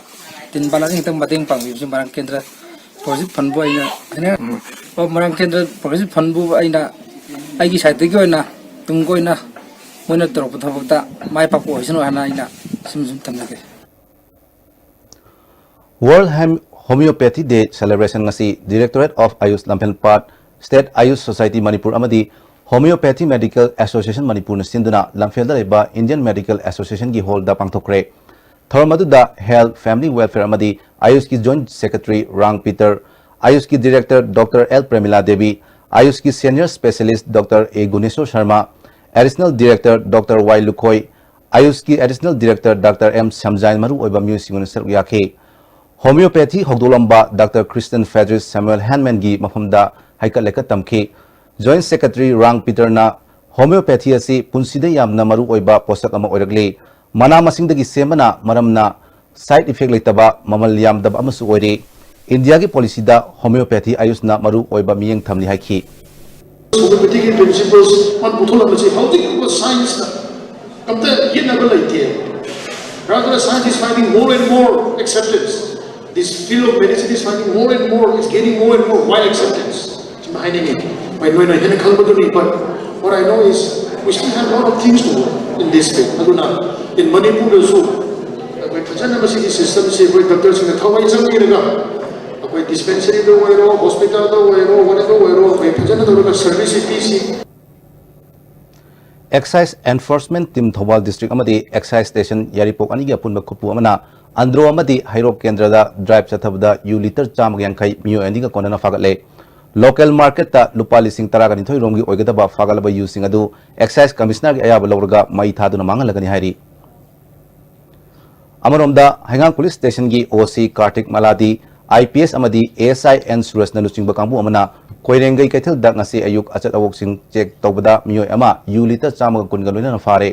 ꯇꯤꯟ ꯄꯥꯅ ꯈꯤꯇꯪ ꯃꯇꯦꯡ ꯄꯥꯡꯕꯤꯕꯁꯤ ꯃꯣꯏꯔꯥꯡ ꯀꯦꯟꯗ꯭ꯔ ꯄ꯭ꯔꯣꯒ꯭ꯔꯦꯁꯤꯞ ꯐꯟꯕꯨ ꯑꯩꯅ ꯍꯥꯏꯅꯤꯡ-, ꯎꯝ꯫ ꯃꯣꯏꯔꯥꯡ ꯀꯦꯟꯗ꯭ꯔ ꯄ꯭ꯔꯣꯒ꯭ꯔꯦꯁꯤꯞ ꯐꯟꯕꯨ ꯑꯩꯅ ꯑꯩꯒꯤ ꯁꯥꯏꯠꯇꯒꯤ ꯑꯣꯏꯅ ꯇꯨꯡ ꯀꯣꯏꯅ ꯃꯣꯏꯅ ꯇꯧꯔꯛꯄ ꯊꯕꯛꯇ ꯃꯥꯏ ꯄꯥꯛꯄ ꯑꯣꯏꯁꯅꯨ ꯍꯥꯏꯅ ꯑꯩꯅ ꯁꯨꯝ ꯁꯨꯝ ꯊꯝꯖꯒꯦ꯫ World Hem-, Homeopathy Day celebration ꯉꯁꯤ Directorate of Ayush ꯂꯝꯐꯦꯜꯄꯥꯠ, State Ayush Society Manipur ꯑꯃꯗꯤ Homeopathy Medical Association ꯃꯅꯤꯄꯨꯔꯅ ꯁꯤꯟꯗꯨꯅ ꯂꯝꯐꯦꯜꯗ ꯂꯩꯕ Indian Medical Associationꯒꯤ ꯍꯣꯜꯗ ꯄꯥꯡꯊꯣꯛꯈ꯭ꯔꯦ꯫ ꯊꯧꯔꯝ ꯑꯗꯨꯗ Health, Family Welfare ꯑꯃꯗꯤ ꯑꯌꯨꯁꯀꯤ Joint Secretary ꯔꯥꯡ ꯄꯤꯇꯔ, ꯑꯌꯨꯁꯀꯤ Director Doctor L Premila Devi, ꯑꯌꯨꯁꯀꯤ Senior Specialist Doctor A Guneshor Sharma, Additional Director Doctor Y Lukhoi, ꯑꯌꯨꯁꯀꯤ Additional Director Doctor M Samjain ꯃꯔꯨꯑꯣꯏꯕ ꯃꯤꯑꯣꯏꯁꯤꯡ ꯑꯣꯏꯅ ꯁꯔꯨꯛ ꯌꯥꯈꯤ꯫ Homeopathy ꯍꯧꯗꯣꯛꯂꯝꯕ Doctor Christian Frederick Samuel Handmanꯒꯤ ꯃꯐꯝꯗ ꯍꯩꯀꯠ ꯂꯩꯀꯠ ꯇꯝꯈꯤ꯫ Joint Secretary ꯔꯥꯡ ꯄꯤꯇꯔꯅ Homeopathy ꯑꯁꯤ ꯄꯨꯟꯁꯤꯗ ꯌꯥꯝꯅ ꯃꯔꯨꯑꯣꯏꯕ ꯄꯣꯠꯁꯛ ꯑꯃ ꯑꯣꯏꯔꯛꯂꯤ꯫ ꯃꯅꯥ ꯃꯁꯤꯡꯗꯒꯤ ꯁꯦꯝꯕꯅ ꯃꯔꯝꯅ side effect ꯂꯩꯇꯕ, ꯃꯃꯜ ꯌꯥꯝꯗꯕ ꯑꯃꯁꯨ ꯑꯣꯏꯔꯤ꯫ ꯏꯟꯗꯤꯌꯥꯒꯤ ꯄꯣꯂꯤꯁꯤꯗ Homeopathy ꯑꯌꯨꯁꯅ ꯃꯔꯨ ꯑꯣꯏꯕ ꯃꯤꯠꯌꯦꯡ ꯊꯝꯂꯤ ꯍꯥꯏꯈꯤ꯫ Homeopathyꯒꯤ principles ꯃꯥꯅ ꯄꯨꯊꯣꯛꯂꯝꯕꯁꯤ ꯍꯧꯖꯤꯛ ꯑꯣꯏꯕ scienceꯅ ꯀꯝꯇ ꯌꯦꯠꯅꯕ ꯂꯩꯇꯦ꯫ Rather, science is finding more and more acceptance. This field of medicine is finding more and more, is gaining more and more wide acceptance. ꯁꯤꯃ ꯍꯥꯏꯅꯤꯡꯉꯤ꯫ ꯍꯣꯏ, ꯅꯣꯏꯅ ꯍꯦꯟꯅ ꯈꯪꯕꯗꯨꯅꯤ, but what I know is we still have a lot of things to work in this field. ꯑꯗꯨꯅ in ꯃꯅꯤꯄꯨꯔꯗꯁꯨ ꯑꯩꯈꯣꯏ ꯐꯖꯅ ꯃꯁꯤꯒꯤ systemꯁꯤ ꯑꯩꯈꯣꯏ doctorꯁꯤꯡꯅ ꯊꯋꯥꯏ ꯆꯪꯕꯤꯔꯒ ꯑꯩꯈꯣꯏ dispensaryꯗ ꯑꯣꯏꯔꯣ, hospitalꯗ ꯑꯣꯏꯔꯣ, whatever ꯑꯣꯏꯔꯣ, ꯑꯩꯈꯣꯏ ꯐꯖꯅ ꯇꯧꯔꯒ serviceꯁꯤ ꯄꯤꯁꯤ꯫ Excise Enforcement Team Thoubal District ꯑꯃꯗꯤ Excise Station ꯌꯥꯏꯔꯤꯄꯣꯛ ꯑꯅꯤꯒꯤ ꯑꯄꯨꯟꯕ ꯈꯨꯠꯄꯨ ꯑꯃꯅ ꯑꯟꯗ꯭ꯔꯣ ꯑꯃꯗꯤ ꯍꯩꯔꯣꯛ ꯀꯦꯟꯗ꯭ꯔꯗ drive ꯆꯠꯊꯕꯗ ꯌꯨ litre ꯆꯥꯝꯃꯒ ꯌꯥꯡꯈꯩ ꯃꯤꯑꯣꯏ ꯑꯅꯤꯒ ꯀꯣꯟꯅꯅ ꯐꯥꯒꯠꯂꯦ꯫ Local marketꯇ ꯂꯨꯄꯥ ꯂꯤꯁꯤꯡ ꯇꯔꯥꯒ ꯅꯤꯊꯣꯏ ꯔꯣꯝꯒꯤ ꯑꯣꯏꯒꯗꯕ ꯐꯥꯒꯠꯂꯕ ꯌꯨꯁꯤꯡ ꯑꯗꯨ Excise Commissionerꯒꯤ ꯑꯌꯥꯕ ꯂꯧꯔꯒ ꯃꯩ ꯊꯥꯗꯨꯅ ꯃꯥꯡꯍꯜꯂꯒꯅꯤ ꯍꯥꯏꯔꯤ꯫ ꯑꯃꯔꯣꯝꯗ ꯍꯩꯉꯥꯡ Police Stationꯒꯤ OC ꯀꯥꯔꯇꯤꯛ ꯃꯂꯥꯗꯤ, IPS ꯑꯃꯗꯤ ASI ꯑꯦꯟ ꯁꯨꯔꯖꯅ ꯂꯨꯆꯤꯡꯕ ꯀꯥꯡꯕꯨ ꯑꯃꯅ ꯀꯣꯏꯔꯦꯡꯒꯩ ꯀꯩꯊꯦꯜꯗ ꯉꯁꯤ ꯑꯌꯨꯛ ꯑꯆꯠ ꯑꯋꯣꯛꯁꯤꯡ check ꯇꯧꯕꯗ ꯃꯤꯑꯣꯏ ꯑꯃ ꯌꯨ litre ꯆꯥꯝꯃꯒ ꯀꯨꯟꯒ ꯂꯣꯏꯅꯅ ꯐꯥꯔꯦ꯫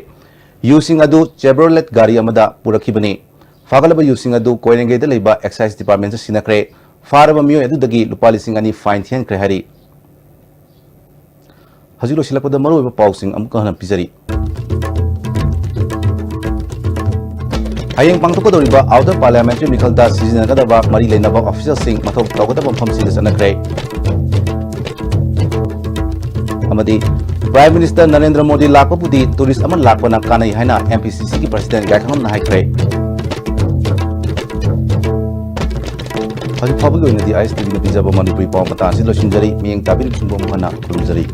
ꯌꯨꯁꯤꯡ ꯑꯗꯨ Chevrolet ꯒꯥꯔꯤ ꯑꯃꯗ ꯄꯨꯔꯛꯈꯤꯕꯅꯤ꯫ ꯐꯥꯒꯠꯂꯕ ꯌꯨꯁꯤꯡ ꯑꯗꯨ ꯀꯣꯏꯔꯦꯡꯒꯩꯗ ꯂꯩꯕ Excise Departmentꯇ ꯁꯤꯟꯅꯈ꯭ꯔꯦ꯫ ꯐꯥꯔꯕ ꯃꯤꯑꯣꯏ ꯑꯗꯨꯗꯒꯤ ꯂꯨꯄꯥ ꯂꯤꯁꯤꯡ ꯑꯅꯤ fine ꯊꯤꯍꯟꯈ꯭ꯔꯦ ꯍꯥꯏꯔꯤ꯫ ꯍꯧꯖꯤꯛ ꯂꯣꯏꯁꯤꯜꯂꯛꯄꯗ ꯃꯔꯨꯑꯣꯏꯕ ꯄꯥꯎꯁꯤꯡ ꯑꯃꯨꯛꯀ ꯍꯟꯅ ꯄꯤꯖꯔꯤ꯫ ꯍꯌꯦꯡ ꯄꯥꯡꯊꯣꯛꯀꯗꯧꯔꯤꯕ Outer Parliamentary ꯃꯤꯈꯜꯗ ꯁꯤꯖꯤꯟꯅꯒꯗꯕ ꯃꯔꯤ ꯂꯩꯅꯕ officialꯁꯤꯡ ꯃꯊꯧ ꯇꯧꯒꯗꯕ ꯃꯐꯝꯁꯤꯡꯗ ꯆꯠꯅꯈ꯭ꯔꯦ꯫ ꯑꯃꯗꯤ Prime Minister Narendra Modi ꯂꯥꯛꯄꯕꯨꯗꯤ tourist ꯑꯃ ꯂꯥꯛꯄꯅ ꯀꯥꯟꯅꯩ ꯍꯥꯏꯅ M P C Cꯒꯤ President ꯒꯥꯏꯈꯥꯉꯝꯅ ꯍꯥꯏꯈ꯭ꯔꯦ꯫ ꯍꯧꯖꯤꯛ ꯐꯥꯎꯕꯒꯤ ꯑꯣꯏꯅꯗꯤ I S T Vꯅ ꯄꯤꯖꯕ ꯃꯅꯤꯄꯨꯔꯤ ꯄꯥꯎ ꯃꯇꯥꯡ ꯑꯁꯤ ꯂꯣꯏꯁꯤꯟꯖꯔꯤ꯫ ꯃꯤꯠꯌꯦꯡ ꯇꯥꯕꯤꯔꯤꯕꯁꯤꯡꯕꯨ ꯑꯃꯨꯛ ꯍꯟꯅ ꯈꯨꯔꯨꯝꯖꯔꯤ꯫